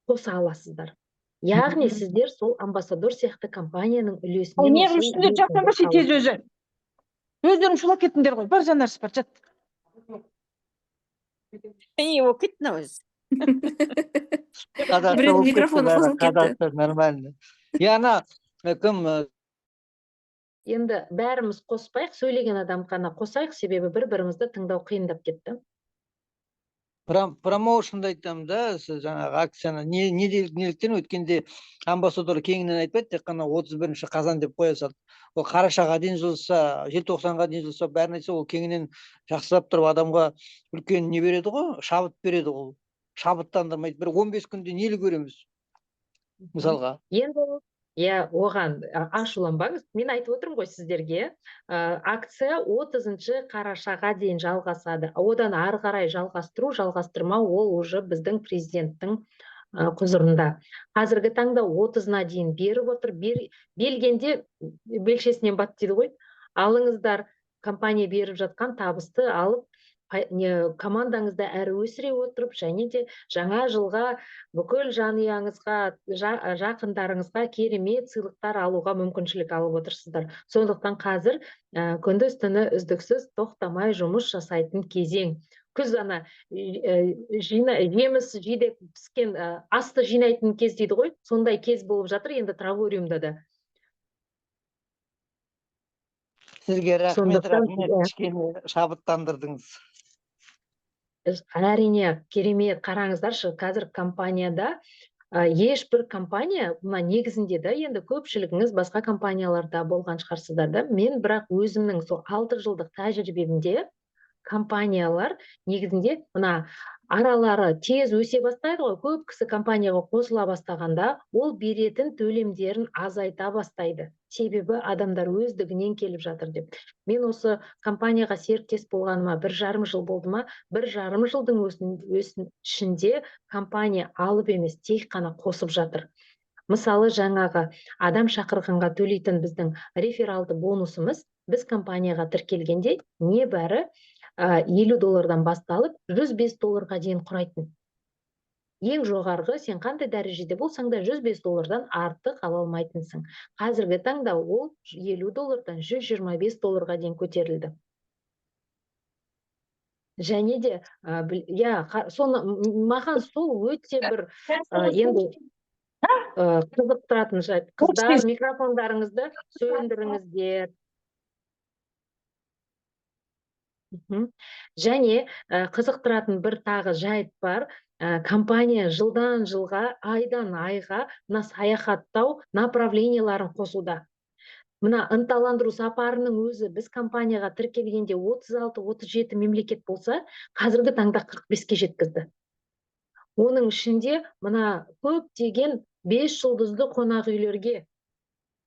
Speaker 1: қоса аласыздар. Яғни сіздер сол амбассадор сияқты компанияның үлесінен
Speaker 6: Ой, неғып
Speaker 1: осы
Speaker 6: үстінде жатсаңдаршы
Speaker 1: аласыздар.
Speaker 6: Тез өзі. Өздерің шулап кеттіңдер ғой, бар жанарыс бар, жат.
Speaker 2: Не болып кетті мынау өзі?
Speaker 4: Қазақша
Speaker 5: Біреудің
Speaker 4: болып кетті
Speaker 5: микрофоны
Speaker 4: бәрі,
Speaker 5: қосылып кетті.
Speaker 4: қазақша нормально. Иә, ана, кім,
Speaker 1: Енді бәріміз қоспайық, сөйлеген адам қана қосайық, себебі бір-бірімізді тыңдау қиындап кетті.
Speaker 4: Промоушнды айтамын да, сіз жаңағы акцияны не неліктен өткенде амбассадор кеңінен айтпайды, тек қана 31 қазан деп қоя салды. Ол қарашаға дейін жылса, желтоқсанға дейін жылса, бәрін айтса, ол кеңінен жақсылап тұрып адамға үлкен не береді ғой, шабыт береді ол. Шабыттандырмайды. Бір 15 күнде нені көреміз? Мысалға.
Speaker 1: Енді иә, оған ашуланбаңыз. Мен айтып отырмын ғой сіздерге, акция 30 қарашаға дейін жалғасады. Одан ары қарай жалғастыру, жалғастырмау ол уже біздің президенттің құзырында. Қазіргі таңда 30-на дейін беріп отыр. Белгенде белшесінен бат дейді ғой. Алыңыздар, компания беріп жатқан табысты алып, командаңызды әрі өсіре отырып, және де жаңа жылға бүкіл жанұяңызға, жақындарыңызға керемет сыйлықтар алуға мүмкіншілік алып отырсыздар. Сондықтан қазір күндіз түні үздіксіз тоқтамай жұмыс жасайтын кезең. Күз ана, жеміс жидек піскен, асты жинайтын кез дейді ғой, сондай кез болып жатыр енді Травориумда да.
Speaker 4: Сізге рахмет,
Speaker 1: Сондықтан,
Speaker 4: рахмет,
Speaker 1: иә.
Speaker 4: Кішкене шабыттандырдыңыз.
Speaker 1: Әрине, керемет, қараңыздаршы, қазір компанияда, ешбір компания, мына негізінде да, енді көпшілігіңіз басқа компанияларда болған шығарсыздар да, мен бірақ өзімнің сол 6 жылдық тәжірибемде компаниялар негізінде мына аралары тез өсе бастайды ғой, көп кісі компанияға қосыла бастағанда ол беретін төлемдерін азайта бастайды. Себебі адамдар өздігінен келіп жатыр деп. Мен осы компанияға серіктес болғаныма бір жарым жыл болды ма, бір жарым жылдың ішінде компания алып емес, тек қана қосып жатыр. Мысалы, жаңағы адам шақырғанға төлейтін біздің рефералды бонусымыз, біз компанияға тіркелгенде небәрі, 50 доллардан басталып 105 долларға дейін құрайтын. Ең жоғарғы сен қандай дәрежеде болсаң да 105 доллардан артық ала алмайтынсың. Қазіргі таңда ол 50 доллардан 125 долларға дейін көтерілді. Және де, иә, соны маған сол өте бір енді қызықтыратын жайт. Қыздар, микрофондарыңызды сөндіріңіздер. Және қызықтыратын бір тағы жайт бар. Компания жылдан жылға, айдан айға мына саяхаттау направленияларын қосуда. Мына ынталандыру сапарының өзі біз компанияға тіркелгенде 36-37 мемлекет болса, қазіргі таңда 45-ке жеткізді. Оның ішінде мына көптеген 5 жұлдызды қонақ үйлерге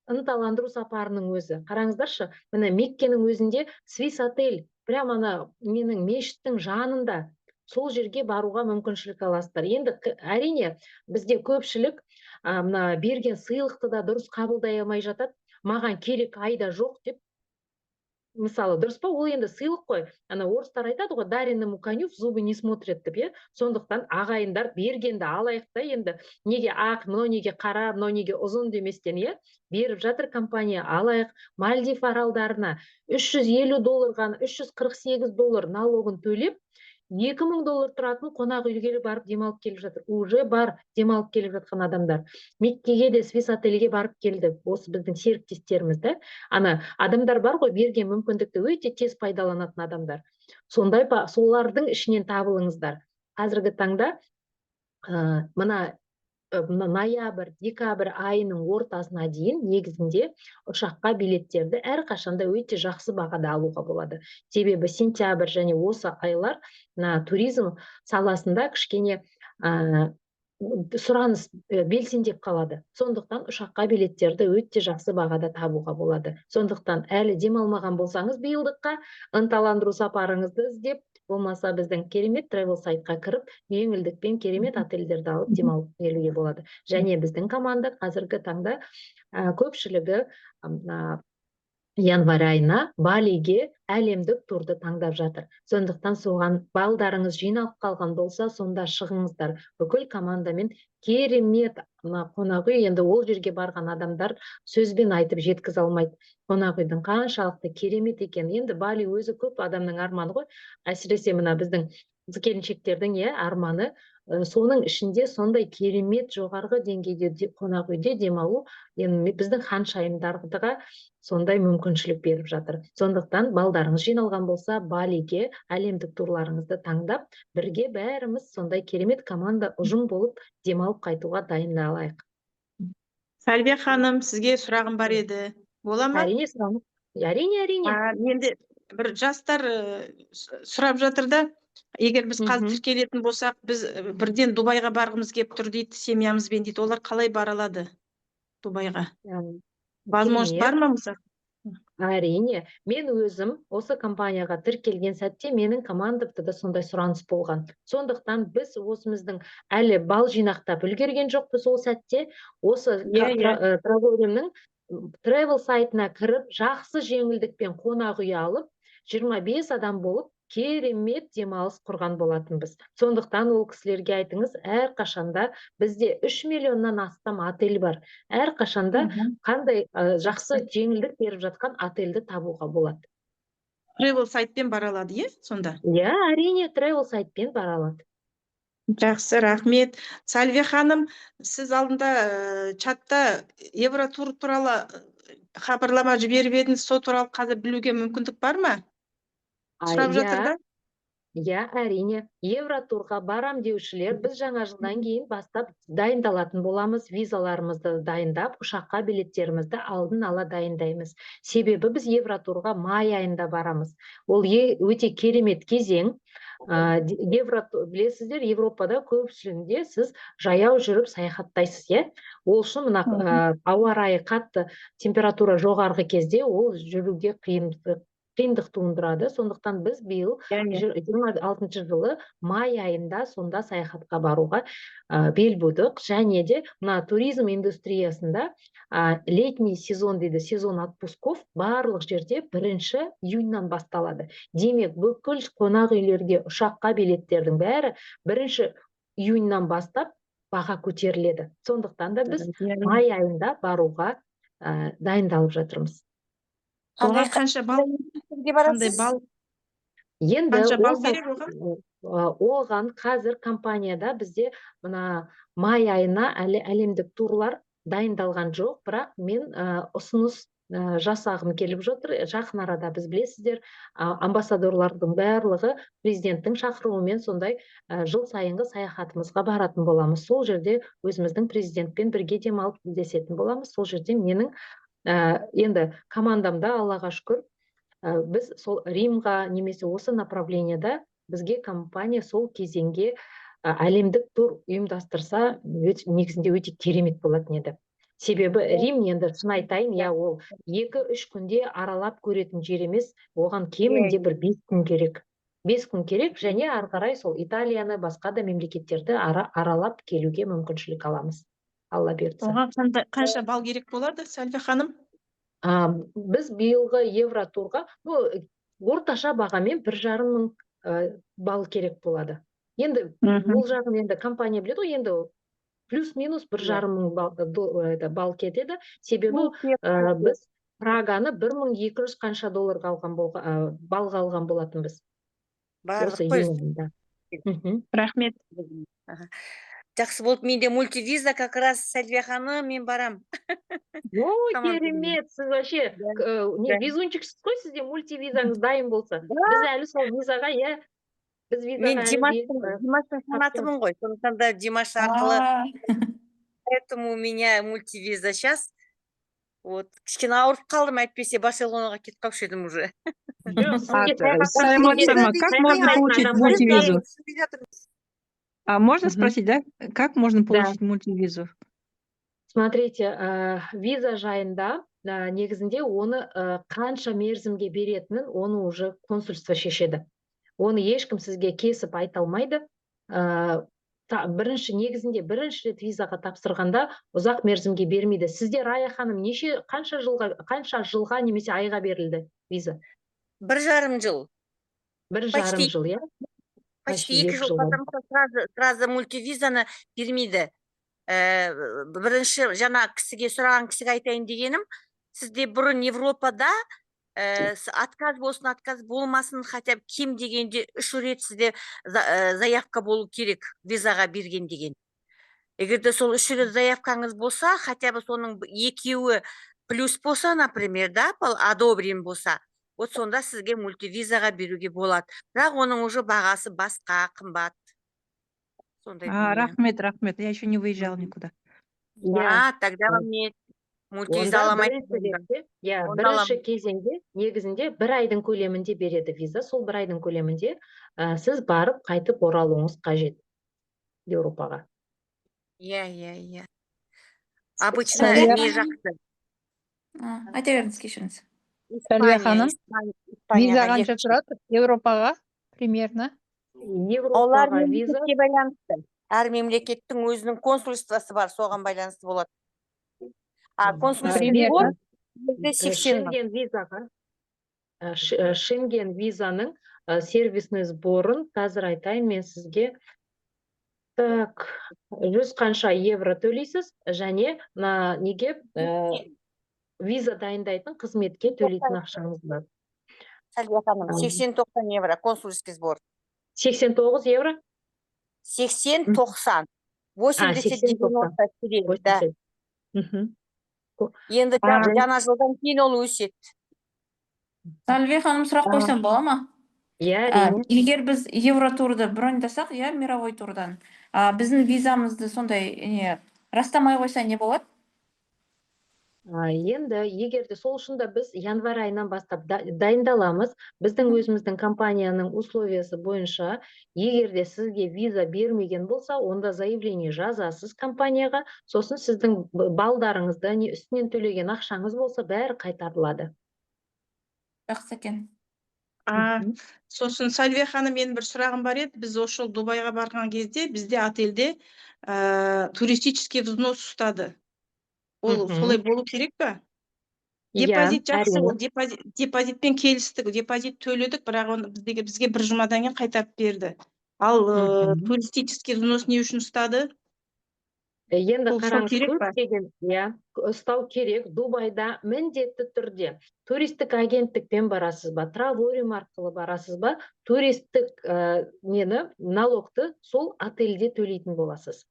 Speaker 1: ынталандыру сапарының өзі. Қараңыздаршы, мына Меккенің өзінде Свис отель, прямо ана ненің мешіттің жанында, сол жерге баруға мүмкіншілік аласыздар. Енді әрине бізде көпшілік, мына берген сыйлықты да дұрыс қабылдай алмай жатады. Маған керек айда жоқ деп. Мысалы, дұрыс па? Ол енді сыйлық қой. Ана орыстар айтады ғой, дареному коню в зубы не смотрят деп, иә? Сондықтан ағайындар бергенді алайық та енді. Неге ақ, мынау неге қара, мынау неге ұзын деместен, иә? Беріп жатыр компания, алайық. Мальдив аралдарына 350 долларға, 348 доллар налогын төлеп, 2000 доллар тұратын қонақ үйге барып демалып келіп жатыр. Уже бар демалып келіп жатқан адамдар. Меккеге де, Свис отельге барып келді. Осы біздің серіктестеріміз да. Ана адамдар бар ғой, берген мүмкіндікті өте тез пайдаланатын адамдар. Сондай солардың ішінен табылыңыздар. Қазіргі таңда, мына ноябрь, декабрь айының ортасына дейін негізінде ұшаққа билеттерді әрқашанда өте жақсы бағада алуға болады. Себебі сентябрь және осы айлар мына туризм саласында кішкене, сұраныс, белсендеп қалады. Сондықтан ұшаққа билеттерді өте жақсы бағада табуға болады. Сондықтан әлі демалмаған болсаңыз биылдыққа ынталандыру сапарыңызды іздеп, болмаса біздің керемет travel сайтқа кіріп, жеңілдікпен керемет отельдерді алып демалып келуге болады. Және біздің команда қазіргі таңда, көпшілігі, январь айына Балиге әлемдік турды таңдап жатыр. Сондықтан соған балдарыңыз жиналып қалған болса, сонда шығыңыздар. Бүкіл командамен керемет мына қонақ үй, енді ол жерге барған адамдар сөзбен айтып жеткізе алмайды. Қонақ үйдің қаншалықты керемет екенін. Енді Бали өзі көп адамның арманы ғой. Әсіресе мына біздің қыз келіншектердің, иә, арманы. Соның ішінде сондай керемет жоғарғы деңгейде қонақ үйде демалу, енді біздің ханшайымдарға сондай мүмкіншілік беріп жатыр. Сондықтан балдарыңыз жиналған болса, Балиге әлемдік турларыңызды таңдап, бірге бәріміз сондай керемет команда ұжым болып демалып қайтуға дайындалайық.
Speaker 7: Сәлбия ханым, сізге сұрағым бар еді. Бола ма?
Speaker 1: Әрине, сұрағым. Әрине, әрине.
Speaker 7: Енді бір жастар, сұрап жатыр да, егер біз қазір тіркелетін болсақ, біз, бірден Дубайға барғымыз келіп тұр дейді, семьямызбен дейді. Олар қалай бара алады Дубайға? Возможность бар ма мысалы?
Speaker 1: Әрине, мен өзім осы компанияға тіркелген сәтте менің командамда да сондай сұраныс болған. Сондықтан біз осымыздың әлі бал жинақтап үлгерген жоқпыз ол сәтте. Осы Траволиумның travel сайтына кіріп, жақсы жеңілдікпен қонақ үй алып, 25 адам болып керемет демалыс құрған болатынбыз. Сондықтан ол кісілерге айтыңыз, әрқашанда бізде 3 миллионнан астам отель бар. Әрқашанда қандай, жақсы жеңілдік беріп жатқан отельді табуға болады.
Speaker 7: Travel сайтпен бара алады, иә, сонда?
Speaker 1: Иә, әрине, travel сайтпен бара алады.
Speaker 7: Жақсы, рахмет. Сальвия ханым, сіз алдында, чатта Евротур туралы хабарлама жіберіп едіңіз, сол туралы қазір білуге мүмкіндік бар ма? Сұрап жатыр да?
Speaker 1: Иә, әрине. Евротурға барам деушілер, біз жаңа жылдан кейін бастап дайындалатын боламыз, визаларымызды дайындап, ұшаққа билеттерімізді алдын ала дайындаймыз. Себебі біз Евротурға май айында барамыз. Ол өте керемет кезең. Білесіздер, Европада көпшілігінде сіз жаяу жүріп саяхаттайсыз, иә? Ол үшін мына, ауа райы қатты, температура жоғарғы кезде ол жүруге қиындық Қиындық туындырады. Сондықтан біз биыл 26-жылы май айында сонда саяхатқа баруға бел будық. Және де мына туризм индустриясында летний сезон дейді, сезон отпусков барлық жерде 1 июньнан басталады. Демек, бүкіл қонақ үйлерге, ұшаққа билеттердің бәрі 1 июньнан бастап баға көтеріледі. Сондықтан да біз май айында баруға дайындалып жатырмыз.
Speaker 7: Оған қанша балл,
Speaker 2: Қандай
Speaker 7: қандай
Speaker 2: барасыз?
Speaker 7: балл?
Speaker 1: Енді
Speaker 7: Қанша
Speaker 1: ол
Speaker 7: балл керек оған?
Speaker 1: Оған қазір компанияда бізде мына май айына әлі әлемдік турлар дайындалған жоқ, бірақ мен ұсыныс жасағым келіп жатыр. Жақын арада біз, білесіздер, амбассадорлардың барлығы президенттің шақыруымен сондай жыл сайынғы саяхатымызға баратын боламыз. Сол жерде өзіміздің президентпен бірге демалып, тілдесетін боламыз. Сол жерде менің енді командамда, Аллаға шүкір, біз сол Римға немесе осы направлениеда бізге компания сол кезеңге әлемдік тур ұйымдастырса, негізінде өте керемет болатын еді. Себебі Рим енді, шын айтайын, иә, ол 2-3 күнде аралап көретін жер емес, оған кемінде бір 5 күн керек, 5 күн керек. Және ары қарай сол Италияны, басқа да мемлекеттерді аралап келуге мүмкіншілік аламыз, Алла бұйыртса.
Speaker 7: Оған қандай, қанша балл керек болады, Сәлвия ханым?
Speaker 1: Біз биылғы евротурға, ну, орташа бағамен 1,5 мың балл керек болады. Енді ол жағын енді компания біледі ғой. Енді плюс минус бір жарым мың балл, это, балл кетеді. Себебі біз Праганы 1200 қанша долларға алған баллға алған болатынбыз
Speaker 2: Барлық
Speaker 1: осы
Speaker 2: қой.
Speaker 1: июнь айында.
Speaker 7: Рахмет.
Speaker 2: Аха. Жақсы болды, менде мультивиза как раз, Сәлвия ханым, мен барам.
Speaker 1: О,
Speaker 2: Командамен.
Speaker 1: керемет! Сіз вообще не везунчиксіз қой, сізде мультивизаңыз дайын болса. Біз әлі сол визаға, иә, біз
Speaker 2: Мен
Speaker 1: визаға әлі
Speaker 2: Димаштың Димаштың фанатымын ғой, сондықтан да Димаш арқылы, поэтому у меня мультивиза сейчас. Вот, кішкене ауырып қалдым, әйтпесе Барселонаға кетіп қалушы едім уже.
Speaker 1: Жоқ, сізге
Speaker 6: Саламатсыздар ма? Как можно получить мультивизу? А можно спросить, да? Как можно получить мультивизу?
Speaker 1: Смотрите, виза жайында негізінде оны қанша мерзімге беретінін оны уже консульство шешеді. Оны ешкім сізге кесіп айта алмайды. Бірінші, негізінде бірінші рет визаға тапсырғанда ұзақ мерзімге бермейді. Сізде, Рая ханым, неше, қанша жылға, қанша жылға немесе айға берілді виза?
Speaker 2: 1,5 жыл.
Speaker 1: Бір
Speaker 2: Почти.
Speaker 1: жарым жыл, иә?
Speaker 2: Почти
Speaker 1: Почти
Speaker 2: екі
Speaker 1: екі
Speaker 2: жыл,
Speaker 1: жыл.
Speaker 2: Потому что сразу мультивизаны бермейді. Бірінші жаңа кісіге, сұраған кісіге айтайын дегенім, сізде бұрын Европада отказ болсын, отказ болмасын, хотя бы кем дегенде үш рет сізде заявка болу керек визаға берген деген. Егер де сол үш рет заявкаңыз болса, хотя бы соның екеуі плюс болса, например, да, одобрен болса, вот сонда сізге мультивизаға беруге болады. Бірақ оның уже бағасы басқа, қымбат. Сондай
Speaker 6: А,
Speaker 2: дүние.
Speaker 6: рахмет, рахмет. Я еще не выезжала никуда.
Speaker 1: Иә.
Speaker 2: А, тогда вам не мультивиза
Speaker 1: Онда
Speaker 2: ала алмайсыз
Speaker 1: бірінші
Speaker 2: онда.
Speaker 1: ретте, иә,
Speaker 2: Онда
Speaker 1: бірінші кезеңде негізінде бір айдың көлемінде береді виза. Сол бір айдың көлемінде сіз барып, қайтып оралуыңыз қажет Еуропаға.
Speaker 2: Иә. Обычно
Speaker 8: Сәлия
Speaker 2: не жақсы.
Speaker 5: А, айта беріңіз, кешіріңіз.
Speaker 8: Сәлия
Speaker 2: Испания,
Speaker 8: ханым, виза
Speaker 2: Испанияға
Speaker 8: қанша
Speaker 2: легче.
Speaker 8: тұрады Еуропаға примерно?
Speaker 2: Олар
Speaker 1: Еуропаға виза
Speaker 2: мемлекетке байланысты. Әр мемлекеттің өзінің консульствосы бар, соған байланысты болады. А консульский
Speaker 8: Примерно.
Speaker 2: сбор бізде 80 мың.
Speaker 1: Шенген визаға, Шенген визаның сервисный сборын қазір айтайын мен сізге. Так, 100 қанша евро төлейсіз және мына неге, виза дайындайтын қызметке төлейтін ақшаңыз бар.
Speaker 2: Сәлия ханым, 80-90 евро консульский сбор.
Speaker 1: 89 евро?
Speaker 2: 80-90. 80,
Speaker 1: 80-90.
Speaker 2: 90 керек, да.
Speaker 1: 80.
Speaker 2: Енді жаңа жылдан кейін ол өседі.
Speaker 5: Сәлвия ханым, сұрақ қойсам бола ма?
Speaker 1: Иә, әрине.
Speaker 5: Егер біз евротурды броньдасақ, иә, мировой турдан, біздің визамызды сондай не растамай қойса, не болады?
Speaker 1: Енді егер де, сол үшін де біз январь айынан бастап дайындаламыз. Біздің өзіміздің компанияның условиясы бойынша, егер де сізге виза бермеген болса, онда заявление жазасыз компанияға, сосын сіздің балдарыңызды не үстінен төлеген ақшаңыз болса, бәрі қайтарылады.
Speaker 5: Жақсы екен.
Speaker 7: А, сосын, Сальвия ханым, менің бір сұрағым бар еді. Біз осы жолы Дубайға барған кезде бізде отельде туристический взнос ұстады. Ол солай болу керек па?
Speaker 1: Иә,
Speaker 7: Депозит жақсы,
Speaker 1: әрине.
Speaker 7: ол депозитпен келістік, депозит төледік, бірақ оны бізге бір жұмадан кейін қайтарып берді. Ал туристический взнос не үшін ұстады?
Speaker 1: Енді
Speaker 7: Ол ұстау
Speaker 1: қараңыз,
Speaker 7: керек па?
Speaker 1: көптеген, иә, ұстау керек. Дубайда міндетті түрде туристік агенттікпен барасыз ба, Травориум арқылы барасыз ба, туристік нені, налогты сол отельде төлейтін боласыз.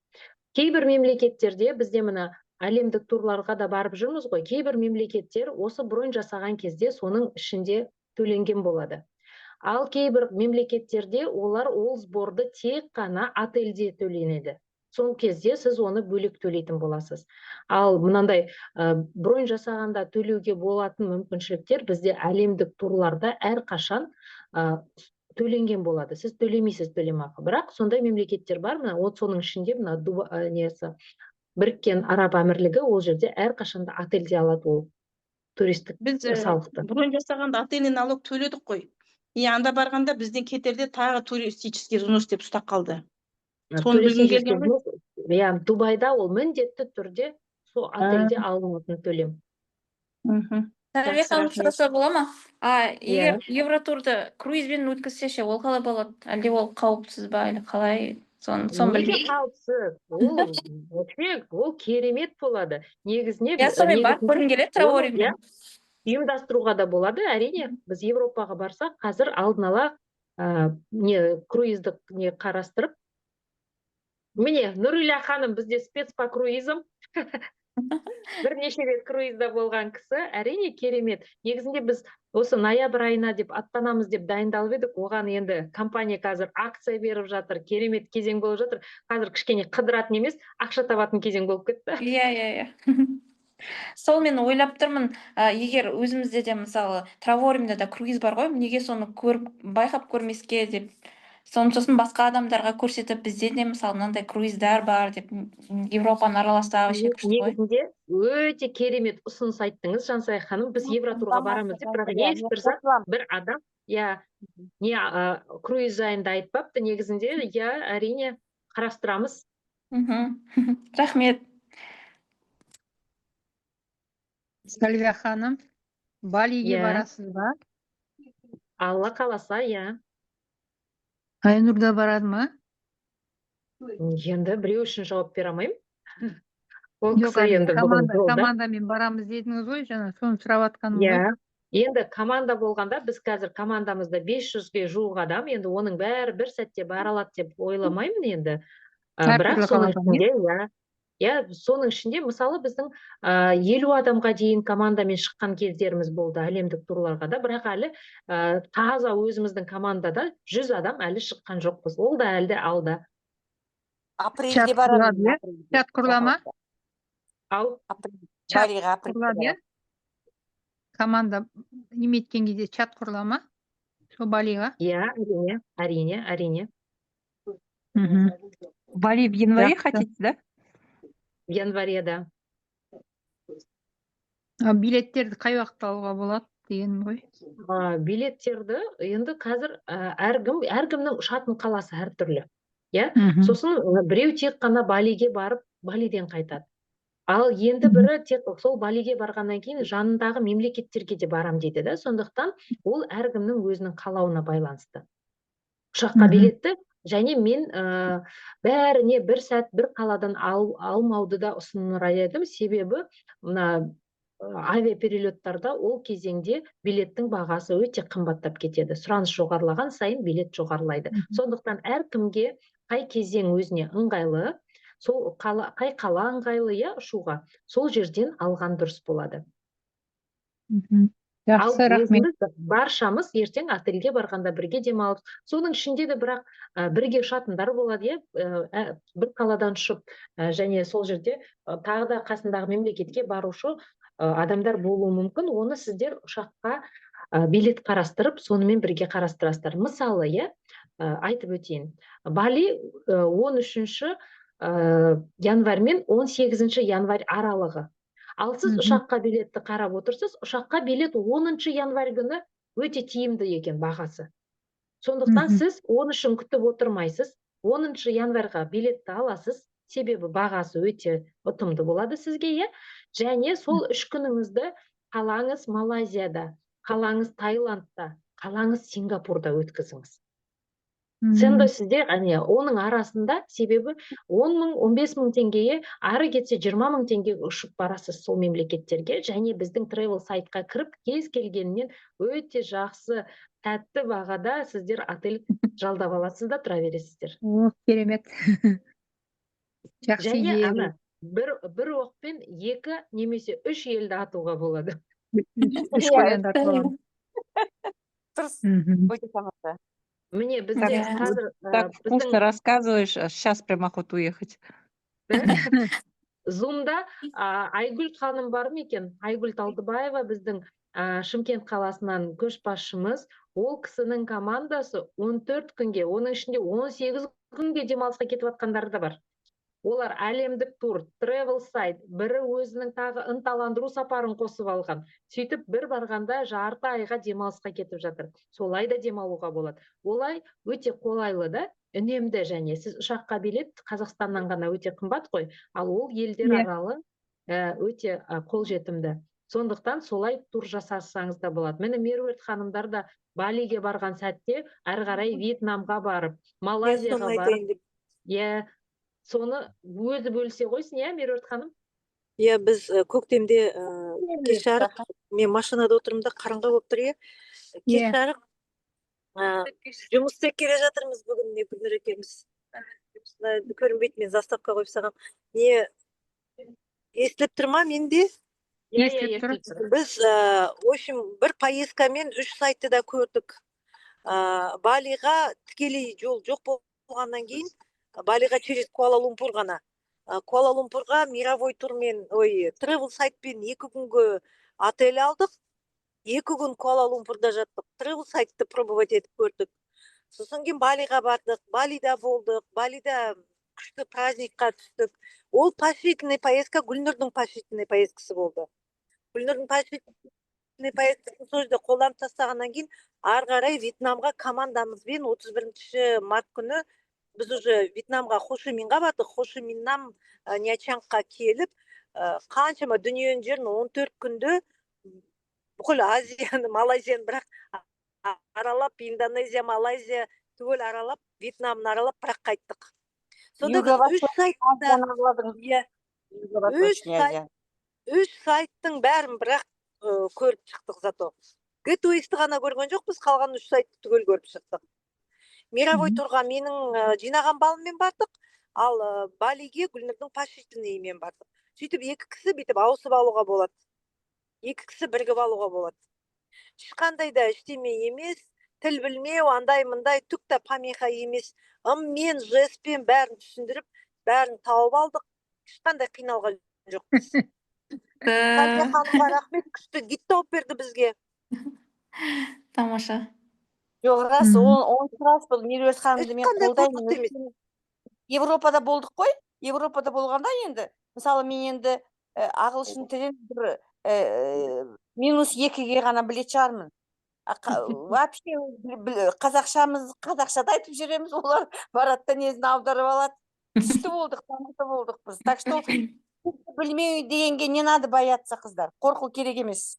Speaker 1: Кейбір мемлекеттерде, бізде мына әлемдік турларға да барып жүрміз ғой, кейбір мемлекеттер осы бронь жасаған кезде соның ішінде төленген болады. Ал кейбір мемлекеттерде олар ол сборды тек қана отельде төленеді. Сол кезде сіз оны бөлек төлейтін боласыз. Ал мынандай бронь жасағанда төлеуге болатын мүмкіншіліктер бізде әлемдік турларда әрқашан төленген болады. Сіз төлемейсіз төлемақы. Бірақ сондай мемлекеттер бар, мына вот соның ішінде мына несі, Біріккен Араб Әмірлігі, ол жерде әрқашанда отельде алады ол туристік
Speaker 7: Біз
Speaker 1: салықты.
Speaker 7: бронь жасағанда отельный налог төледік қой. И анда барғанда бізден кетерде тағы туристический взнос деп ұстап қалды. Соны білгім
Speaker 1: Туристический
Speaker 7: келген ғой.
Speaker 1: взнос, иә, Дубайда ол міндетті түрде сол отельде алынатын төлем.
Speaker 5: Сәлиме
Speaker 7: Жақсы,
Speaker 5: ханым,
Speaker 7: рахмет.
Speaker 5: сұраса бола ма? А
Speaker 1: Иә.
Speaker 5: егер Евротурды круизбен өткізсе ше, ол қалай болады? Әлде ол қауіпсіз ба, әлде қалай? Соны
Speaker 1: Неге
Speaker 5: білмеймін.
Speaker 1: қауіпсіз? Ол вообще ол керемет болады. Негізіне
Speaker 5: Иә, сонымен барып
Speaker 1: негізінде
Speaker 5: көргім келеді
Speaker 1: оны,
Speaker 5: Травориуммен.
Speaker 1: иә, ұйымдастыруға да болады, әрине. Біз Европаға барсақ, қазір алдын ала не круиздік не қарастырып. Міне, Нұрила ханым бізде спец по круизам. Бірнеше рет круизда болған кісі, әрине, керемет. Негізінде біз осы ноябрь айына деп аттанамыз деп дайындалып едік. Оған енді компания қазір акция беріп жатыр, керемет кезең болып жатыр. Қазір кішкене қыдыратын емес, ақша табатын кезең болып кетті.
Speaker 5: Иә. Сол мен ойлап тұрмын, егер өзімізде де, мысалы, Травориумда да круиз бар ғой, неге соны көріп, байқап көрмеске деп. Соны сосын басқа адамдарға көрсетіп, бізде де, мысалы, мынандай круиздар бар деп, Европаны араласа вообще күшті ғой.
Speaker 1: Негізінде өте керемет ұсыныс айттыңыз, Жансая ханым. Біз Евротурға барамыз деп, бірақ ешбір зат бір адам, иә, не круиз жайында айтпапты. Негізінде, иә, әрине, қарастырамыз.
Speaker 5: Рахмет.
Speaker 8: Сальвия ханым, Балиге
Speaker 1: Иә.
Speaker 8: барасыз ба?
Speaker 1: Алла қаласа, иә.
Speaker 8: Айнұр да барады ма?
Speaker 1: Енді біреу үшін жауап бере алмаймын. Ол
Speaker 8: Жоқ,
Speaker 1: кісі
Speaker 8: әлде
Speaker 1: енді бүгін жолда.
Speaker 8: Командамен барамыз дедіңіз ғой, жаңа соны сұрап жатқаным ғой.
Speaker 1: Иә. Енді команда болғанда, біз қазір командамызда 500-ге жуық адам, енді оның бәрі бір сәтте бара алады деп ойламаймын енді. Бірақ
Speaker 8: Әртүрлі
Speaker 1: соның
Speaker 8: қаладан,
Speaker 1: ішінде, иә. Иә, соның ішінде, мысалы, біздің 50 адамға дейін командамен шыққан кездеріміз болды әлемдік турларға да, бірақ әлі таза өзіміздің командада 100 адам әлі шыққан жоқпыз. Ол да әлі алда.
Speaker 2: Апрельде
Speaker 8: Чат
Speaker 2: барамын,
Speaker 8: құрылады, иә?
Speaker 2: апрельде.
Speaker 8: Чат құрыла ма?
Speaker 1: Ау.
Speaker 2: Апрель.
Speaker 8: Чат
Speaker 2: Балиға апрельде
Speaker 8: құрылады, иә?
Speaker 2: барамын.
Speaker 8: Команда неметкен кезде чат құрыла ма? Сол Балиға?
Speaker 1: Иә, әрине, әрине, әрине.
Speaker 6: Бали в январе
Speaker 8: Жақсы.
Speaker 6: хотите, да?
Speaker 1: В январе, да.
Speaker 8: А билеттерді қай уақытта алуға болады деген ғой?
Speaker 1: Билеттерді енді қазір, әркімнің ұшатын қаласы әртүрлі. Иә? Сосын біреу тек қана Балиге барып, Балиден қайтады. Ал енді бірі тек сол Балиге барғаннан кейін жанындағы мемлекеттерге де барам дейді да. Сондықтан ол әркімнің өзінің қалауына байланысты. Ұшаққа билетті және мен бәріне бір сәт бір қаладан алмауды да ұсынар едім. Себебі мына авиаперелеттарда ол кезеңде билеттің бағасы өте қымбаттап кетеді. Сұраныс жоғарылаған сайын билет жоғарылайды. Сондықтан әркімге қай кезең өзіне ыңғайлы, сол қала, қай қала ыңғайлы, иә, ұшуға, сол жерден алған дұрыс болады. Ал
Speaker 8: Жақсы, рахмет.
Speaker 1: өзіміз баршамыз ертең отельге барғанда бірге демалып, соның ішінде де бірақ, бірге ұшатындар болады, иә, бір қаладан ұшып, және сол жерде, тағы да қасындағы мемлекетке барушы, адамдар болуы мүмкін. Оны сіздер ұшаққа, билет қарастырып, сонымен бірге қарастырасыздар. Мысалы, иә, айтып өтейін. Бали, 13 январь мен 18 январь аралығы. Ал сіз ұшаққа билетті қарап отырсыз, ұшаққа билет 10 январь күні. Өте тиімді екен бағасы. Сондықтан сіз 13-ін күтіп отырмайсыз, 10 январьға билетті аласыз, себебі бағасы өте ұтымды болады сізге, иә. Және сол 3 күніңізді қалаңыз Малайзияда, қалаңыз Таиландта, қалаңыз Сингапурда өткізіңіз. Сонда сізде, әне, оның арасында, себебі 10 мың, 15 мың теңгеге, ары кетсе 20 мың теңгеге ұшып барасыз сол мемлекеттерге. Және біздің travel сайтқа кіріп, кез келгеннен өте жақсы, тәтті бағада сіздер отель жалдап аласыз да, тұра бересіздер.
Speaker 8: О, керемет. Жақсы
Speaker 1: Және
Speaker 8: идея.
Speaker 1: ана бір оқпен екі немесе үш елді атуға болады.
Speaker 8: Үш қоянды атып аламын.
Speaker 2: Дұрыс. Өте тамаша.
Speaker 1: Міне, бізде қазір
Speaker 6: Так вкусно
Speaker 1: біздің
Speaker 6: рассказываешь, сейчас прям охота уехать.
Speaker 1: Зумда Айгүл ханым бар ма екен? Айгүл Талдыбаева біздің Шымкент қаласынан көшбасшымыз. Ол кісінің командасы 14 күнге, оның ішінде 18 күнге демалысқа кетіп жатқандары да бар. Олар әлемдік тур, travel сайт, бірі өзінің тағы ынталандыру сапарын қосып алған. Сөйтіп бір барғанда жарты айға демалысқа кетіп жатыр. Солай да демалуға болады. Олай өте қолайлы да, үнемді. Және сіз ұшаққа билет Қазақстаннан ғана өте қымбат қой, ал ол елдер аралы өте қолжетімді. Сондықтан солай тур жасасаңыз да болады. Міне, Меруерт ханымдар да Балиге барған сәтте әрі қарай Вьетнамға барып, Малайзияға
Speaker 9: Соны
Speaker 1: барып,
Speaker 9: айтайын деп.
Speaker 1: Иә, соны өзі бөлісе қойсын, иә, Меруерт ханым?
Speaker 9: Иә, біз көктемде кеш жарық, мен машинада отырмын да, қараңғы болып тұр, иә. Кеш жарық жұмыс істеп келе жатырмыз бүгін, не, Гүлнұр екеуміз. Мына көрінбейді, мен заставка қойып тастағанмын. Не, естіліп тұр ма менде?
Speaker 1: Иә,
Speaker 8: Естіліп тұр.
Speaker 1: естіліп тұр.
Speaker 9: Біз в общем, бір поездкамен үш сайтты да көрдік. Балиға тікелей жол жоқ болғаннан кейін, Балиға через Куала-Лумпур ғана. Куала-Лумпурға мировой турмен, ой, travel сайтпен 2 күнгі отель алдық. 2 күн Куала-Лумпурда жаттық. Travel сайтты пробовать етіп көрдік. Сосын кейін Балиға бардық, Балида болдық, Балида күшті праздникқа түстік. Ол поощрительный поездка, Гүлнұрдың поощрительный поездкасы болды. Гүлнұрдың поощрительный поездкасын сол жерде қолданып тастағаннан кейін, ары қарай Вьетнамға командамызбен 31 март күні біз уже Вьетнамға, Хошиминға бардық. Хошиминнан Нячангқа келіп, қаншама дүниенің жерін 14 күнде бүкіл Азияны, Малайзияны бірақ аралап, Индонезия, Малайзия түгел аралап, Вьетнамын аралап, бірақ қайттық. Сонда біз үш сайтта
Speaker 2: Азияны араладыңыз.
Speaker 9: Иә, үш
Speaker 2: Юго-Восточный
Speaker 9: сайт,
Speaker 2: Азия.
Speaker 9: үш сайттың бәрін бірақ көріп шықтық. Зато Гетуэйсті ғана көрген жоқпыз, қалған үш сайтты түгел көріп шықтық. Мировой турға менің жинаған балыммен бардық, ал Балиге Гүлнұрдың поощрительныймен бардық. Сөйтіп екі кісі бүйтіп ауысып алуға болады, екі кісі бірігіп алуға болады. Ешқандай да ештеме емес, тіл білмеу, андай мындай түк та помеха емес. Ыммен, жестпен бәрін түсіндіріп, бәрін тауып алдық, ешқандай қиналған жоқпыз. Сәлия ханымға рахмет, күшті гид тауып берді бізге.
Speaker 5: Тамаша.
Speaker 2: Жоқ, рас, ол онысы рас. Бұл Меруерт ханымды мен
Speaker 9: Ешқандай
Speaker 2: қолдаймын.
Speaker 9: қорқыт емес.
Speaker 2: Өйткені Европада болдық қой. Европада болғанда енді, мысалы, мен енді ағылшын тілін бір -2-ге ғана білетін шығармын. Вообще қазақшамыз, қазақшада айтып жүреміз, олар барады да, несін аударып алады. Күшті болдық, тамаша болдық біз. Так что білмеу дегенге не надо бояться, қыздар. Қорқу керек емес.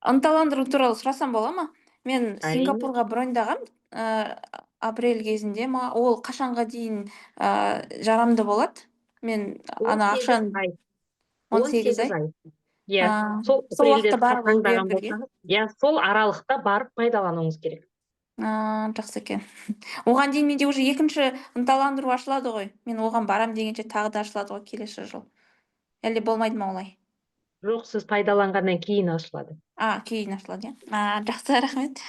Speaker 5: Ынталандыру туралы сұрасам бола ма? Мен
Speaker 1: Әрине.
Speaker 5: Сингапурға броньдағам апрель кезінде ма, ол қашанға дейін жарамды болады? Мен ана
Speaker 1: 18
Speaker 5: ақшаны
Speaker 1: ай.
Speaker 5: 18 ай.
Speaker 1: Ай. Иә,
Speaker 5: А,
Speaker 1: сол
Speaker 5: сол
Speaker 1: апрельде
Speaker 5: уақытта барып
Speaker 1: таңдаған
Speaker 5: үлгеру керек.
Speaker 1: болсаңыз, иә, сол аралықта барып пайдалануыңыз керек.
Speaker 5: А, жақсы екен. Оған дейін менде уже екінші ынталандыру ашылады ғой. Мен оған барам дегенше тағы да ашылады ғой келесі жыл. Әлде болмайды ма олай?
Speaker 1: Жоқ, сіз пайдаланғаннан кейін ашылады.
Speaker 5: А, кейін ашылады, иә. А, жақсы, рахмет.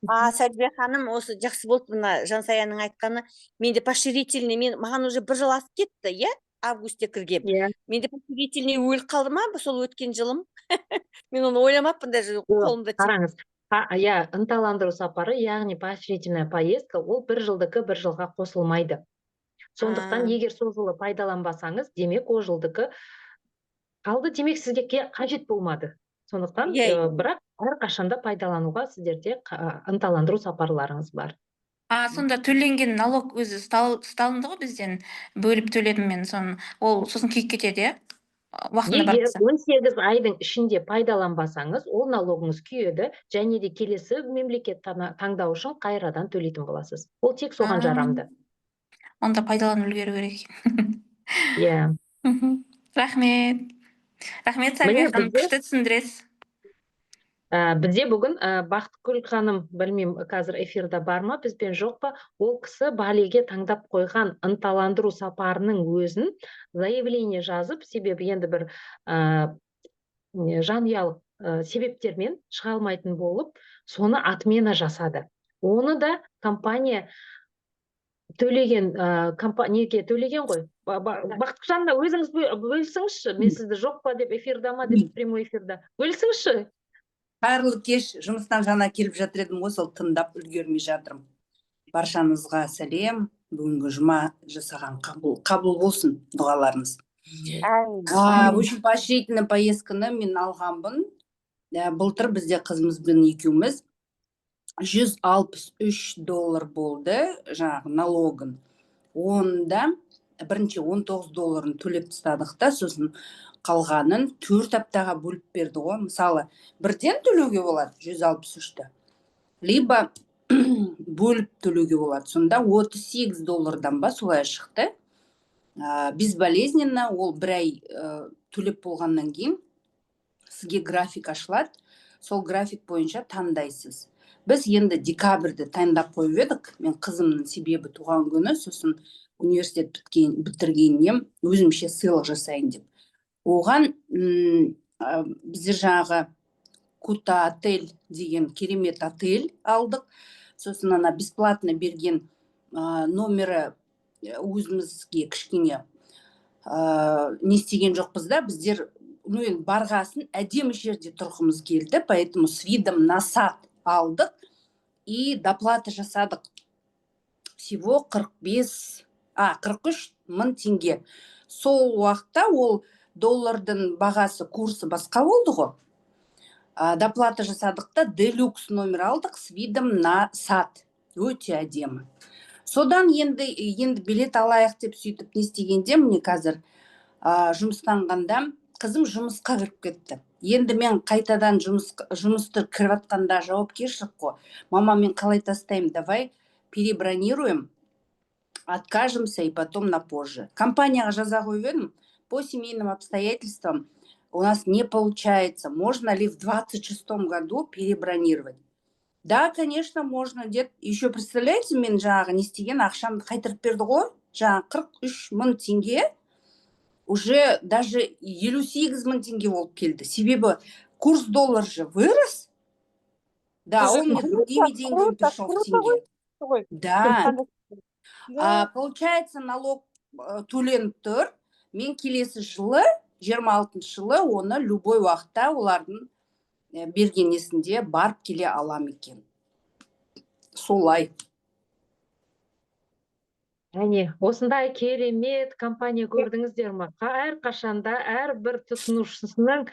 Speaker 2: А, Сәлбе ханым, осы жақсы болды мына Жансаяның айтқаны. Менде поощрительный, мен маған уже бір жыл асып кетті, иә? Августте кіргем.
Speaker 1: Иә.
Speaker 2: Менде поощрительный өліп қалды ма сол өткен жылым? Мен оны ойламаппын даже, қолымда
Speaker 1: Қараңыз, иә, ынталандыру сапары, яғни поощрительная поездка, ол бір жылдікі бір жылға қосылмайды. Сондықтан егер сол жылы пайдаланбасаңыз, демек, ол жылдікі қалды, демек, сізге қажет болмады. Сондықтан бірақ әрқашанда пайдалануға сіздерде ынталандыру сапарларыңыз бар.
Speaker 5: А сонда төленген налог өзі ұсталынды ғой бізден, бөліп төледім мен соны. Ол сосын күйіп кетеді, иә? Уақытында
Speaker 1: Егер
Speaker 5: барып.
Speaker 1: 18 айдың ішінде пайдаланбасаңыз, ол налогыңыз күйеді және де келесі мемлекет таңдау үшін қайрадан төлейтін боласыз. Ол тек соған жарамды.
Speaker 5: Онда пайдаланып үлгеру керек екен.
Speaker 1: Иә.
Speaker 5: Рахмет. Рахмет, Сәлбия
Speaker 1: Міне,
Speaker 5: ханым, күшті түсіндіресіз.
Speaker 1: Бізде бүгін Бақытгүл ханым, білмеймін, қазір эфирде бар ма, бізбен жоқ па, ол кісі Балиге таңдап қойған ынталандыру сапарының өзін заявление жазып, себебі енді бір жанұялық себептермен шыға алмайтын болып, соны отмена жасады. Оны да компания төлеген, неге төлеген ғой? Бақытгүл ханым, өзіңіз бөлісіңізші, мен сізді жоқ па деп, эфирда ма деп, прямой эфирда. Бөлісіңізші.
Speaker 10: Қайырлы кеш, жұмыстан жаңа келіп жатыр едім ғой, сол тыңдап үлгермей жатырмын. Баршаңызға сәлем, бүгінгі жұма жасаған қабыл болсын дұғаларыңыз.
Speaker 2: Әмин.
Speaker 10: В общем, поощрительный поездканы мен алғанмын. Былтыр бізде қызымызбен екеуміз 163 доллар болды жаңағы налогын. Онда бірінші 19 долларын төлеп тастадық та, сосын қалғанын 4 аптаға бөліп берді ғой. Мысалы, бірден төлеуге болады 163-ті, либо бөліп төлеуге болады. Сонда 38 доллардан ба, солай шықты. Безболезненно ол бір ай төлеп болғаннан кейін сізге график ашылады, сол график бойынша таңдайсыз. Біз енді декабрьді таңдап қойып едік, мен қызымның себебі туған күні, сосын университет бітіргеннен өзімше сыйлық жасайын деп. Оған біздер жаңағы Кута отель деген керемет отель алдық. Сосын ана бесплатно берген номері өзімізге кішкене не істеген жоқпыз да біздер. Ну енді барғасын әдемі жерде тұрғымыз келді, поэтому с видом на сад алдық и доплата жасадық. Всего 45, а 43 мың теңге. Сол уақытта ол доллардың бағасы, курсы басқа болды ғой. Доплата жасадық та, делюкс номер алдық с видом на сад, өте әдемі. Содан енді билет алайық деп, сөйтіп не істегенде, міне қазір жұмыстанғанда қызым жұмысқа кіріп кетті. Енді мен қайтадан жұмысты кіріп жатқанда жауапкершілік қой. Мама, мен қалай тастаймын, давай перебронируем, откажемся и потом на позже. Компанияға жаза қойып едім: по семейным обстоятельствам у нас не получается, можно ли в 26-м году перебронировать? Да, конечно, можно деді. Еще, представляете, мен жаңағы не істеген ақшамды қайтарып берді ғой, жаңағы 43 мың теңге уже даже 58 мың теңге болып келді, себебі курс доллар же вырос. Да, он мне другими деньгами пришел в тенге. Да. Получается, налог төленіп тұр. Мен келесі жылы, 26-жылы оны любой уақытта олардың берген несінде барып келе алам екен. Солай.
Speaker 1: Әне, осындай керемет компания, көрдіңіздер ма? Әрқашанда әрбір тұтынушысының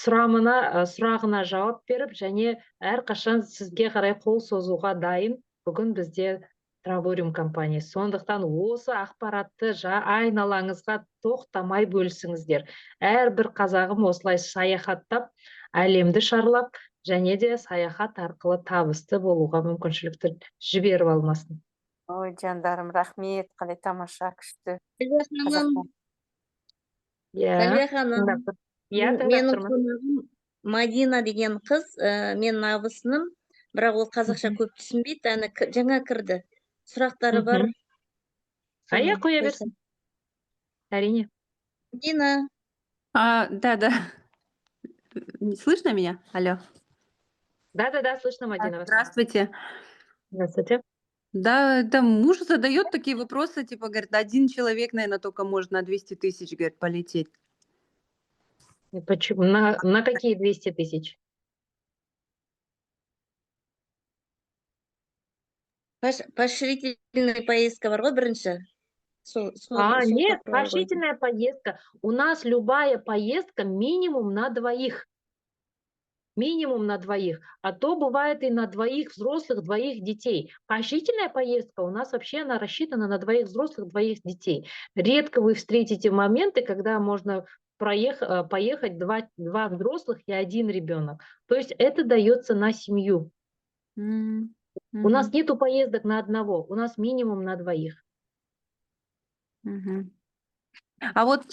Speaker 1: сұрағына жауап беріп және әрқашан сізге қарай қол созуға дайын бүгін бізде Травориум компаниясы. Сондықтан осы ақпаратты айналаңызға тоқтамай бөлісіңіздер. Әрбір қазағым осылай саяхаттап, әлемді шарлап және де саяхат арқылы табысты болуға мүмкіншілікті жіберіп алмасын.
Speaker 2: Ой, жандарым, рахмет, қандай тамаша, күшті.
Speaker 11: Сәлия ханым,
Speaker 1: Иә,
Speaker 11: Сәлия ханым,
Speaker 1: тыңдап тұр. Иә, тыңдап
Speaker 11: менің
Speaker 1: тұрмын.
Speaker 11: қонағым Мадина деген қыз, менің абысыным, бірақ ол қазақша көп түсінбейді, әні жаңа кірді. Сұрақтары бар.
Speaker 1: Иә,
Speaker 11: Соны
Speaker 1: қоя
Speaker 11: қойсам.
Speaker 1: берсін. Әрине.
Speaker 11: Мадина,
Speaker 12: А, да. Не слышно меня? Алло.
Speaker 1: Да-да-да, слышно, Мадина, вас.
Speaker 12: Здравствуйте.
Speaker 1: Здравствуйте.
Speaker 12: Да, это муж задает такие вопросы, типа, говорит, один человек, наверное, только может на 200 тысяч, говорит, полететь.
Speaker 1: И почему? На какие 200 тысяч?
Speaker 11: Поощрительный поездка бар ғой бірінші.
Speaker 13: Сол
Speaker 1: А,
Speaker 13: сол
Speaker 1: нет,
Speaker 13: туралы ғой.
Speaker 1: Поощрительная поездка. У нас любая поездка минимум на двоих. Минимум на двоих. А то бывает и на двоих взрослых, двоих детей. Поощрительная поездка у нас вообще она рассчитана на двоих взрослых, двоих детей. Редко вы встретите моменты, когда можно поехать два взрослых и один ребенок. То есть это дается на семью. У нас нету поездок на одного, у нас минимум на двоих.
Speaker 12: Мгм. А вот,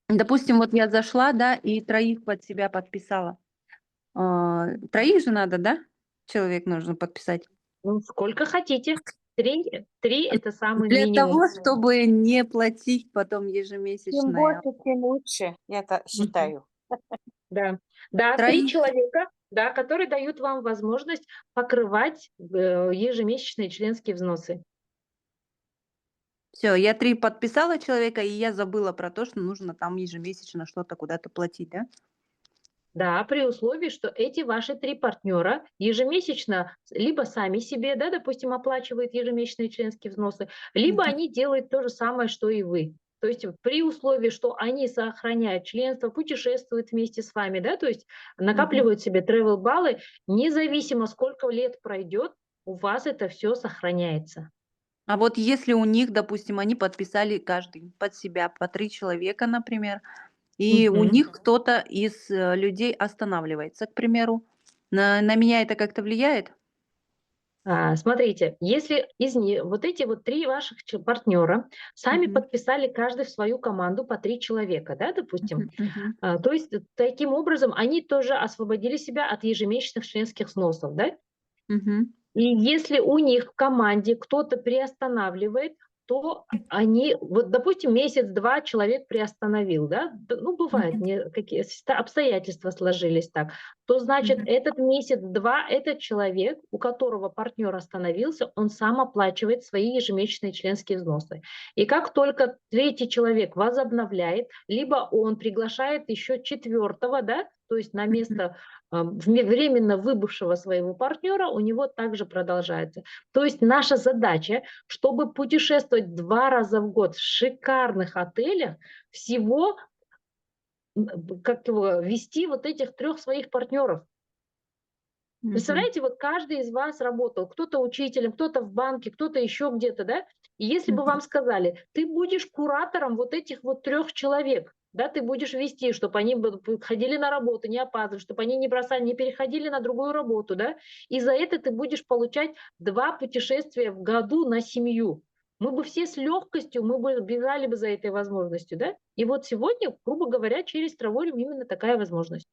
Speaker 12: допустим, вот я зашла, да, и троих под себя подписала. Троих же надо, да? Человек нужно подписать.
Speaker 1: Ну, сколько хотите. Три это самый
Speaker 12: Для
Speaker 1: минимум.
Speaker 12: того, чтобы не платить потом
Speaker 2: Чем
Speaker 12: ежемесячное.
Speaker 2: больше, тем лучше, я это считаю.
Speaker 1: Да, три
Speaker 12: Троих.
Speaker 1: человека, да, которые дают вам возможность покрывать ежемесячные членские взносы.
Speaker 12: Все, я три подписала человека, и я забыла про то, что нужно там ежемесячно что-то куда-то платить, да?
Speaker 1: Да, при условии, что эти ваши три партнера ежемесячно либо сами себе, да, допустим, оплачивают ежемесячные членские взносы, либо
Speaker 12: Мгм.
Speaker 1: они делают то же самое, что и вы. То есть при условии, что они сохраняют членство, путешествуют вместе с вами, да, то есть
Speaker 12: Мгм.
Speaker 1: накапливают себе travel баллы, независимо сколько лет пройдет, у вас это все сохраняется.
Speaker 12: А вот если у них, допустим, они подписали каждый под себя по три человека, например, и у
Speaker 1: Мгм.
Speaker 12: них кто-то из людей останавливается, к примеру, на меня это как-то влияет?
Speaker 1: Смотрите, если из них, вот эти вот три ваших партнера сами
Speaker 12: Мгм.
Speaker 1: Подписали каждый в свою команду по три человека, да, допустим,
Speaker 12: Мгм.
Speaker 1: То есть таким образом они тоже освободили себя от ежемесячных членских взносов, да?
Speaker 12: Мгм.
Speaker 1: И если у них в команде кто-то приостанавливает, то они, вот, допустим, месяц-два человек приостановил, да, ну, бывает,
Speaker 12: Мгм.
Speaker 1: не, какие обстоятельства сложились так, то, значит,
Speaker 12: Мгм.
Speaker 1: Этот месяц-два этот человек, у которого партнер остановился, он сам оплачивает свои ежемесячные членские взносы. И как только третий человек возобновляет, либо он приглашает еще четвертого, да, то есть на
Speaker 12: Мгм.
Speaker 1: место временно выбывшего своего партнера, у него также продолжается. То есть наша задача, чтобы путешествовать два раза в год в шикарных отелях, всего как его, вести вот этих трех своих партнеров.
Speaker 12: Мгм.
Speaker 1: Представляете, вот каждый из вас работал, кто-то учителем, кто-то в банке, кто-то еще где-то, да? И если бы
Speaker 12: Мгм.
Speaker 1: Вам сказали, ты будешь куратором вот этих вот трех человек, да, ты будешь вести, чтобы они ходили на работу, не опаздывали, чтобы они не бросали, не переходили на другую работу, да, и за это ты будешь получать два путешествия в году на семью. Мы бы все с легкостью, мы бы бежали бы за этой возможностью, да? И вот сегодня, грубо говоря, через Травориум именно такая возможность.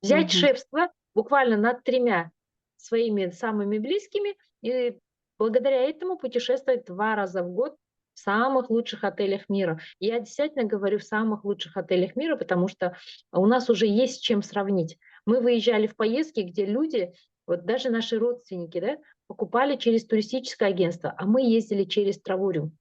Speaker 1: Взять
Speaker 12: Мгм.
Speaker 1: Шефство буквально над тремя своими самыми близкими и благодаря этому путешествовать два раза в год в самых лучших отелях мира. Я действительно говорю в самых лучших отелях мира, потому что у нас уже есть с чем сравнить. Мы выезжали в поездки, где люди, вот даже наши родственники, да, покупали через туристическое агентство, а мы ездили через Травориум.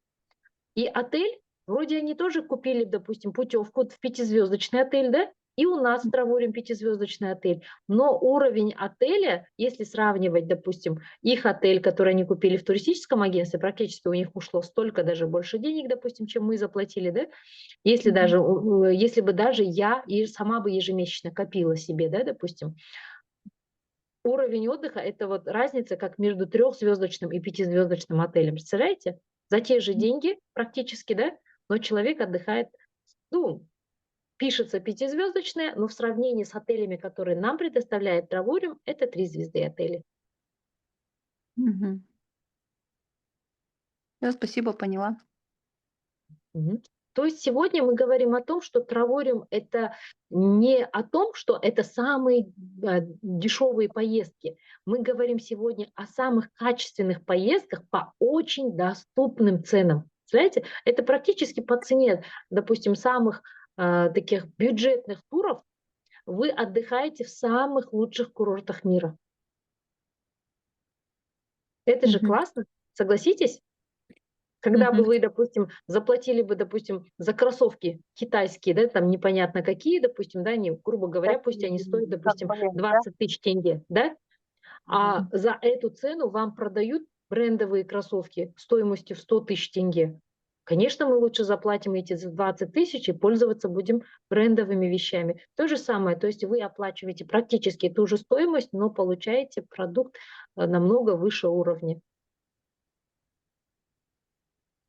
Speaker 1: И отель, вроде они тоже купили, допустим, путевку в пятизвездочный отель, да, и у нас в Травориум пятизвездочный отель. Но уровень отеля, если сравнивать, допустим, их отель, который они купили в туристическом агентстве, практически у них ушло столько, даже больше денег, допустим, чем мы заплатили, да, если
Speaker 12: Мгм.
Speaker 1: Даже, если бы даже я и сама бы ежемесячно копила себе, да, допустим, уровень отдыха – это вот разница как между трехзвездочным и пятизвездочным отелем, представляете? За те же деньги практически, да, но человек отдыхает, ну, пишется пятизвездочное, но в сравнении с отелями, которые нам предоставляет Травориум, это три звезды отели.
Speaker 12: Мгм. Да, спасибо, поняла.
Speaker 1: Мгм. То есть сегодня мы говорим о том, что Травориум – это не о том, что это самые дешевые поездки. Мы говорим сегодня о самых качественных поездках по очень доступным ценам. Представляете, это практически по цене, допустим, самых таких бюджетных туров вы отдыхаете в самых лучших курортах мира. Это же
Speaker 12: Мгм.
Speaker 1: Классно, согласитесь? Когда бы
Speaker 12: Мгм.
Speaker 1: Вы, допустим, заплатили бы, допустим, за кроссовки китайские, да, там непонятно какие, допустим, да, они, грубо говоря, пусть они стоят,
Speaker 2: Как
Speaker 1: допустим,
Speaker 2: бренд, да?
Speaker 1: 20 тысяч тенге, да, а
Speaker 12: Мгм.
Speaker 1: за эту цену вам продают брендовые кроссовки стоимостью в 100 тысяч тенге? Конечно, мы лучше заплатим эти за 20 тысяч и пользоваться будем брендовыми вещами. То же самое, то есть вы оплачиваете практически ту же стоимость, но получаете продукт намного выше уровня.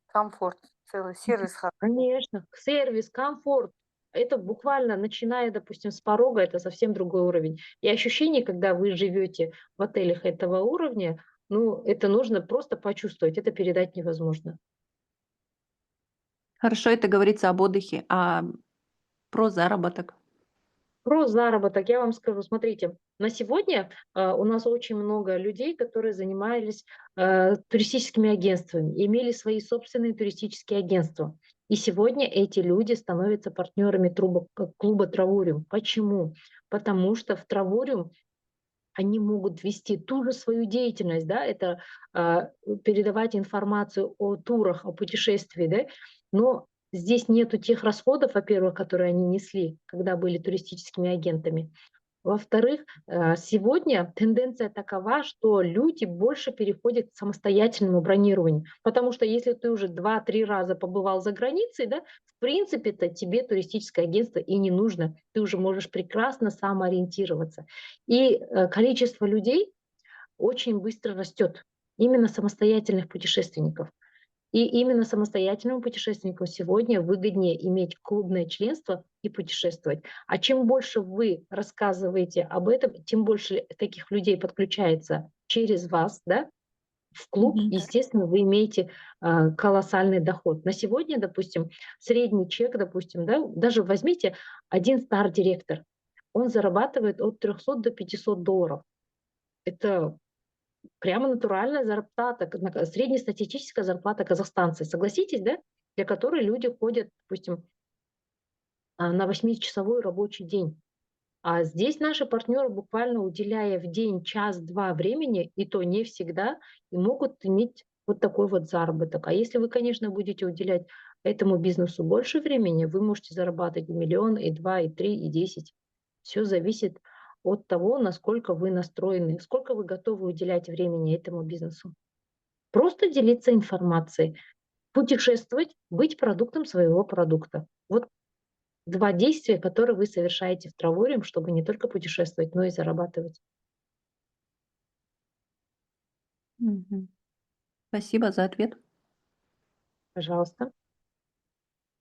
Speaker 2: Комфорт, целый сервис хороший.
Speaker 1: Конечно, сервис, комфорт. Это буквально, начиная, допустим, с порога, это совсем другой уровень. И ощущение, когда вы живете в отелях этого уровня, ну, это нужно просто почувствовать, это передать невозможно.
Speaker 12: Хорошо, это говорится об отдыхе, а про заработок?
Speaker 1: Про заработок я вам скажу. Смотрите, на сегодня у нас очень много людей, которые занимались туристическими агентствами, имели свои собственные туристические агентства. И сегодня эти люди становятся партнерами клуба Травориум. Почему? Потому что в Травориум они могут вести ту же свою деятельность, да, это передавать информацию о турах, о путешествии, да, но здесь нету тех расходов, во-первых, которые они несли, когда были туристическими агентами. Во-вторых, сегодня тенденция такова, что люди больше переходят к самостоятельному бронированию, потому что если ты уже 2-3 раза побывал за границей, да, в принципе-то тебе туристическое агентство и не нужно, ты уже можешь прекрасно самоориентироваться. И количество людей очень быстро растет, именно самостоятельных путешественников. И именно самостоятельному путешественнику сегодня выгоднее иметь клубное членство и путешествовать. А чем больше вы рассказываете об этом, тем больше таких людей подключается через вас, да, в клуб. Естественно, вы имеете колоссальный доход. На сегодня, допустим, средний чек, допустим, да, даже возьмите один стар-директор, он зарабатывает от 300 до 500 долларов. Это прямо натуральная зарплата, среднестатистическая зарплата казахстанца. Согласитесь, да? Для которой люди ходят, допустим, на 8-часовой рабочий день. А здесь наши партнеры, буквально уделяя в день час-два времени, и то не всегда, и могут иметь вот такой вот заработок. А если вы, конечно, будете уделять этому бизнесу больше времени, вы можете зарабатывать и миллион, и 2, и 3, и 10. Все зависит от того, насколько вы настроены, сколько вы готовы уделять времени этому бизнесу. Просто делиться информацией, путешествовать, быть продуктом своего продукта. Вот два действия, которые вы совершаете в Травориум, чтобы не только путешествовать, но и зарабатывать.
Speaker 12: Мгм. Спасибо за ответ.
Speaker 1: Пожалуйста.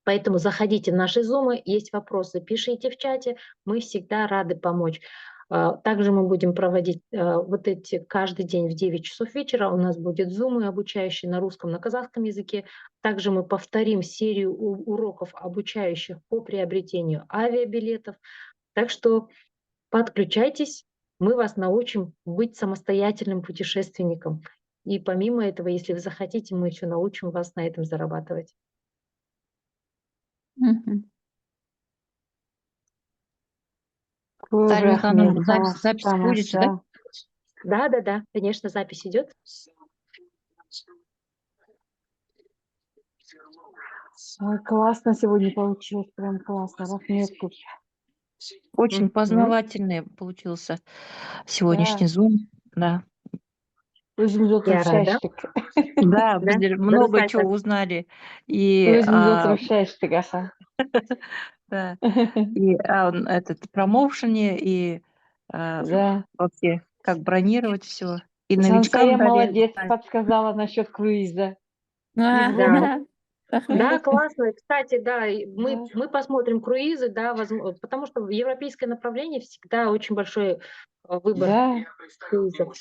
Speaker 1: Поэтому заходите в наши зумы, есть вопросы, пишите в чате, мы всегда рады помочь. Также мы будем проводить вот эти каждый день в 9 часов вечера. У нас будет зумы обучающие на русском, на казахском языке. Также мы повторим серию уроков обучающих по приобретению авиабилетов. Так что подключайтесь, мы вас научим быть самостоятельным путешественником. И помимо этого, если вы захотите, мы еще научим вас на этом зарабатывать.
Speaker 12: Мгм.
Speaker 13: Көп
Speaker 6: Салиха ханым,
Speaker 13: рахмет,
Speaker 6: запись будет же, да?
Speaker 13: тамаша.
Speaker 1: Да, конечно, запись идет.
Speaker 13: Ой, классно сегодня получилось, прям классно. Рахмет көп.
Speaker 14: Очень познавательный получился сегодняшний Zoom. Да.
Speaker 13: Өзіміз отырып
Speaker 1: Я
Speaker 13: шай
Speaker 1: рада.
Speaker 13: іштік.
Speaker 14: Да,
Speaker 1: Да,
Speaker 14: біздер много
Speaker 1: дұрыс
Speaker 14: чего
Speaker 1: айтасыз.
Speaker 14: Узнали. И,
Speaker 13: Өзіміз отырып шай іштік, аха.
Speaker 14: Да, и этот промоушене, и вообще, как бронировать все. И новичкам
Speaker 13: Жансая
Speaker 14: дали
Speaker 13: молодец,
Speaker 14: знать.
Speaker 13: Подсказала насчет круиза.
Speaker 1: Да.
Speaker 13: Европа.
Speaker 1: Да, классно. Кстати, да, и мы посмотрим круизы, да, потому что в европейское направление всегда очень большой выбор круизов.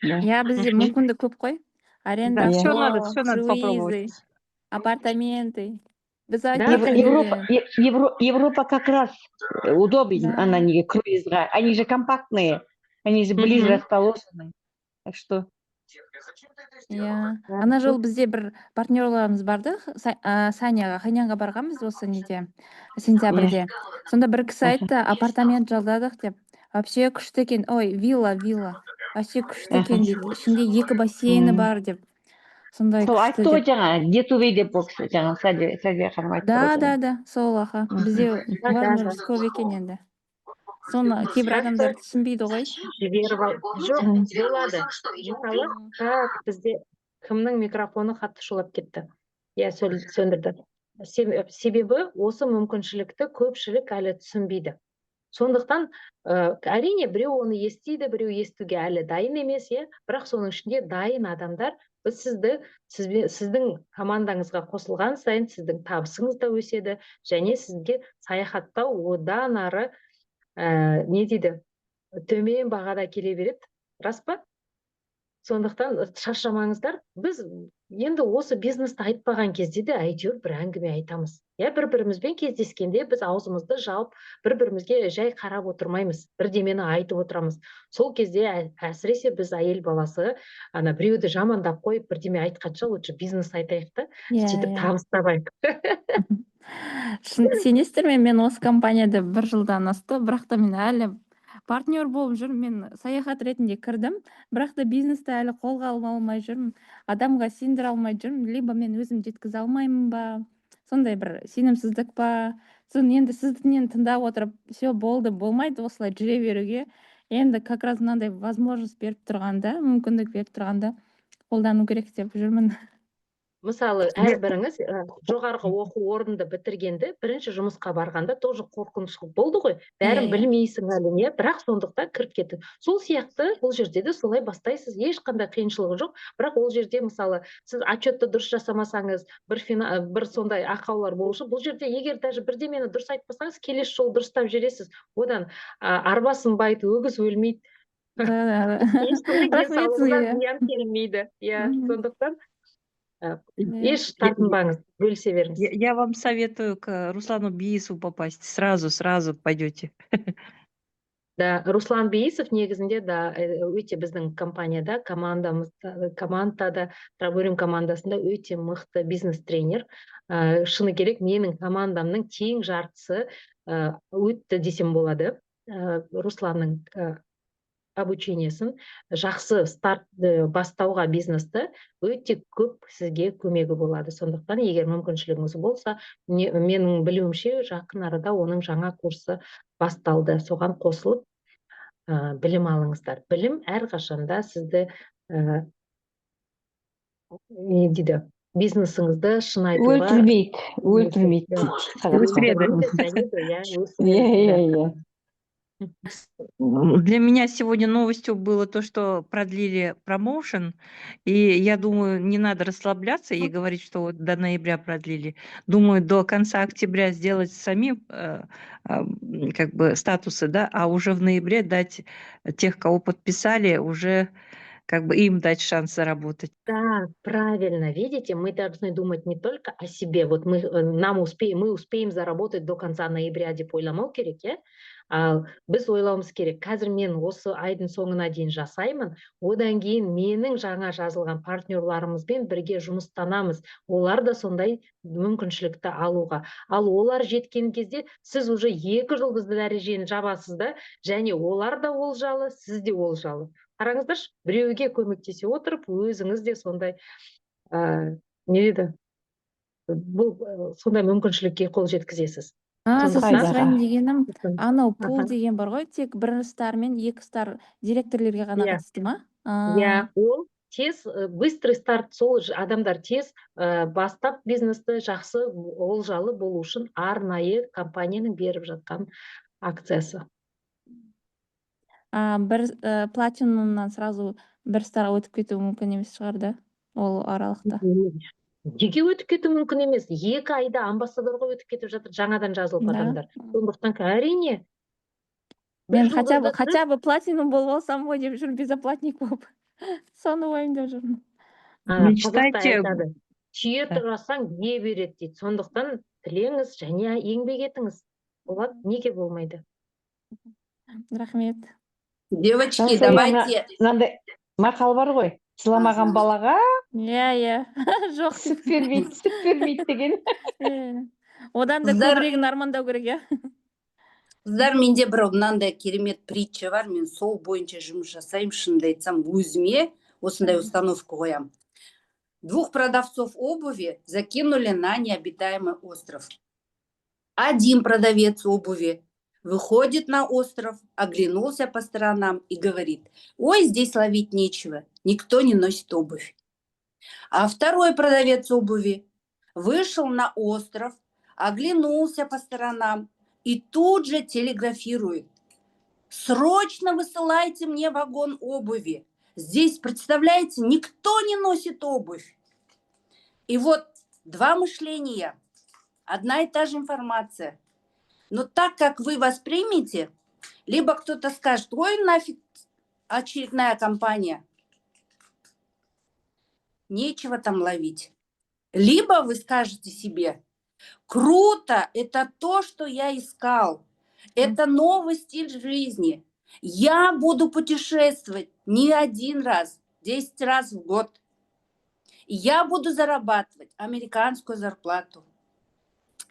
Speaker 5: Иә, бізде мүмкіндік көп қой. Аренда
Speaker 6: Да, все
Speaker 5: авто,
Speaker 6: надо, все надо попробовать.
Speaker 5: Круизы, апартаменты. Біз
Speaker 1: Да,
Speaker 5: айттық
Speaker 1: конечно.
Speaker 15: Европа как раз удобнее, она не круизға. Они же компактные, они же ближе расположены. Так что
Speaker 5: Иә, ана жолы бізде бір партнерларымыз барды, Саняға, Хайнанға барғанбыз осы неде, сентябрьде. Сонда бір кісі айтты, апартамент жалдадық деп. Вообще күшті екен, ой, вилла, вилла. Вообще күшті екен дейді. Ішінде екі бассейні бар деп. Сондай
Speaker 15: Сол
Speaker 5: күшті
Speaker 15: айтты ғой
Speaker 5: деп.
Speaker 15: Жаңа, Gateway деп ол кісі жаңа Сәдия ханым айтты
Speaker 5: Да,
Speaker 15: ғой
Speaker 5: да,
Speaker 15: жаңа.
Speaker 5: Да, сол, аха. Бізде
Speaker 1: Да.
Speaker 5: возможность көп екен енді. Соны кейбір адамдар түсінбейді ғой.
Speaker 1: Жіберіп ал, жоқ, болады. Мысалы, так, бізде кімнің микрофоны қатты шулап кетті? Иә, сөндірді. Себебі осы мүмкіншілікті көпшілік әлі түсінбейді. Сондықтан әрине, біреу оны естиді, біреу естуге әлі дайын емес, иә. Бірақ соның ішінде дайын адамдар, біз сізді сізбе, сіздің командаңызға қосылған сайын сіздің табысыңыз да өседі және сізге саяхаттау одан ары не дейді, төмен бағада келе береді, рас па? Сондықтан шаршамаңыздар. Біз енді осы бизнесті айтпаған кезде де әйтеуір бір әңгіме айтамыз, иә. бір бірімізбен кездескенде біз аузымызды жауып, бір бірімізге жай қарап отырмаймыз, бірдемені айтып отырамыз. Сол кезде әсіресе біз, әйел баласы, ана біреуді жамандап қойып бірдеме айтқанша, лучше бизнес айтайық та, сөйтіп табыс табайық.
Speaker 5: Шын, сенесіздер ме, мен осы компанияда бір жылдан асты, бірақ та мен әлі партнер болып жүрмін. Мен саяхат ретінде кірдім, бірақ та бизнесті әлі қолға ала алмай жүрмін, адамға сендіре алмай жүрмін. Либо мен өзім жеткізе алмаймын ба, сондай бір сенімсіздік па. Соны енді сізден тыңдап отырып, все, болды, болмайды осылай жүре беруге. Енді как раз мынандай возможность беріп тұрғанда, мүмкіндік беріп тұрғанда қолдану керек деп жүрмін.
Speaker 1: Мысалы, әрбіріңіз жоғарғы оқу орнында бітіргенде, бірінші жұмысқа барғанда тоже қорқыныш болды ғой, бәрін
Speaker 5: Иә, иә.
Speaker 1: білмейсің әлі, не, бірақ сондықтан кіріп кеттің. Сол сияқты бұл жерде де солай бастайсыз, ешқандай қиыншылығы жоқ. Бірақ ол жерде, мысалы, сіз отчетты дұрыс жасамасаңыз, бір сондай ақаулар болушы. Бұл жерде егер даже бірдемені дұрыс айтпасаңыз, келесі жолы дұрыстап жібересіз. Одан арба сынбайды, өгіз өлмейді,
Speaker 5: Да.
Speaker 1: ешкімнің
Speaker 5: Рахмет
Speaker 1: денсаулығына
Speaker 5: сізге.
Speaker 1: зиян келмейді, иә. Сондықтан еш тартынбаңыз, бөлісе беріңіз.
Speaker 14: Я вам советую к Руслану Биисову попасть. Сразу, сразу пойдете.
Speaker 1: Да, Руслан Бейісов негізінде да өте біздің компанияда, командамызда, командада, Травориум командасында өте мықты бизнес тренер. Шыны керек, менің командамның тең жартысы өтті десем болады. Русланның обучениесін. Жақсы старт, бастауға бизнесті өте көп сізге көмегі болады. Сондықтан егер мүмкіншілігіңіз болса, менің білуімше, жақын арада оның жаңа курсы басталды. Соған қосылып, білім алыңыздар. Білім әрқашанда сізді не дейді, бизнесіңізді шын айтуға
Speaker 15: Өлтірмейді, өлтірмейді дейді қазақша.
Speaker 14: Өсіреді.
Speaker 1: Иә,
Speaker 15: Иә, иә, иә.
Speaker 14: Для меня сегодня новостью было то, что продлили промоушен, и я думаю, не надо расслабляться и говорить, что вот до ноября продлили. Думаю, до конца октября сделать сами как бы статусы, да, а уже в ноябре дать тех, кого подписали, уже как бы им дать шанс заработать.
Speaker 1: Да, правильно. Видите, мы должны думать не только о себе. Вот мы, нам успеем, мы успеем заработать до конца ноября деп ойламау керек, иә? Ал біз ойлауымыз керек: қазір мен осы айдың соңына дейін жасаймын, одан кейін менің жаңа жазылған партнерларымызбен бірге жұмыстанамыз, олар да сондай мүмкіншілікті алуға. Ал олар жеткен кезде сіз уже екі жұлдызды дәрежені жабасыз да, және олар да олжалы, сіз де олжалы. Қараңыздаршы, біреуге көмектесе отырып, өзіңіз де сондай не дейді, бұл сондай мүмкіншілікке қол жеткізесіз.
Speaker 5: А, сосын
Speaker 1: Сондықтан
Speaker 5: сұрайын дегенім, анау пул
Speaker 1: Аха.
Speaker 5: деген бар ғой, тек бір стар мен екі стар директорлерге ғана
Speaker 1: Иә.
Speaker 5: қатысты ма?
Speaker 1: Иә, ол тез быстрый старт, сол адамдар тез бастап бизнесті жақсы олжалы болу үшін арнайы компанияның беріп жатқан акциясы.
Speaker 5: А, бір платинумнан сразу бір старға өтіп кетуі мүмкін емес шығар да, ол аралықта.
Speaker 1: Неге өтіп кету мүмкін емес? 2 айда амбассадорға өтіп кетіп жатыр жаңадан жазылып
Speaker 5: Да?
Speaker 1: адамдар. Сондықтан, әрине, бір
Speaker 5: Мен хотя бы
Speaker 1: жұлдызды
Speaker 5: хотя бы платинум болып алсам ғой деп жүрмін, безоплатник болып. Соны уайымдап жүрмін.
Speaker 1: Ана, қазақта
Speaker 14: Мечтайте.
Speaker 1: айтады, түйе тұрасаң, бие береді дейді. Сондықтан тілеңіз және еңбек етіңіз, болады, неге болмайды?
Speaker 5: Рахмет.
Speaker 10: Девочки,
Speaker 15: Жансая,
Speaker 10: давайте.
Speaker 15: Мынандай мақал бар ғой: жыламаған балаға
Speaker 5: Иә. Жоқ
Speaker 15: сүт бермейді, сүт бермейді деген.
Speaker 5: Иә. Одан да
Speaker 10: Қыздар-
Speaker 5: көбірегін армандау керек, иә.
Speaker 10: Қыздар, менде бір мынандай керемет притча бар, мен сол бойынша жұмыс жасаймын, шынымды айтсам, өзіме осындай установка қоямын. Двух продавцов обуви закинули на необитаемый остров. Один продавец обуви Выходит на остров, оглянулся по сторонам и говорит: «Ой, здесь ловить нечего, никто не носит обувь». А второй продавец обуви вышел на остров, оглянулся по сторонам и тут же телеграфирует: «Срочно высылайте мне вагон обуви. Здесь, представляете, никто не носит обувь». И вот два мышления, одна и та же информация. Но так, как вы воспримете, либо кто-то скажет: «Ой, нафиг очередная компания, нечего там ловить». Либо вы скажете себе: «Круто, это то, что я искал, это новый стиль жизни, я буду путешествовать не один раз, 10 раз в год. Я буду зарабатывать американскую зарплату».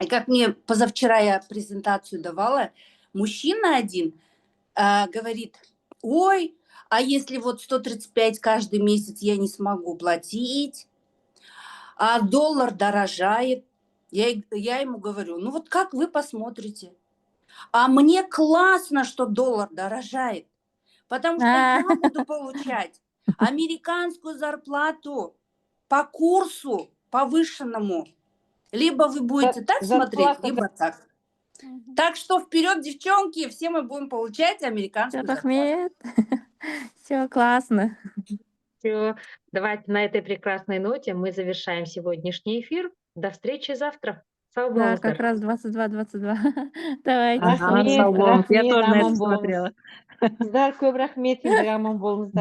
Speaker 10: И как мне позавчера я презентацию давала, мужчина один говорит: «Ой, а если вот 135 каждый месяц я не смогу платить, а доллар дорожает?» Я ему говорю: «Ну вот как вы посмотрите? А мне классно, что доллар дорожает, потому что я буду получать американскую зарплату по курсу повышенному. Либо вы будете так смотреть,
Speaker 15: Зарплата
Speaker 10: либо так». Так что вперед, девчонки, все мы будем получать американскую зарплату.
Speaker 5: Рахмет. Все классно.
Speaker 1: Все, давайте на этой прекрасной ноте мы завершаем сегодняшний эфир. До встречи завтра. Сау
Speaker 5: Да, как
Speaker 1: болыңыздар.
Speaker 5: Раз 22:22. Давайте.
Speaker 6: Ага,
Speaker 15: Рахмет,
Speaker 6: сау болыңыз. Я
Speaker 15: рахмет,
Speaker 6: тоже на это
Speaker 15: аман болыңыз.
Speaker 6: смотрела.
Speaker 15: Қыздар, көп рахмет сіздерге, аман болыңыздар.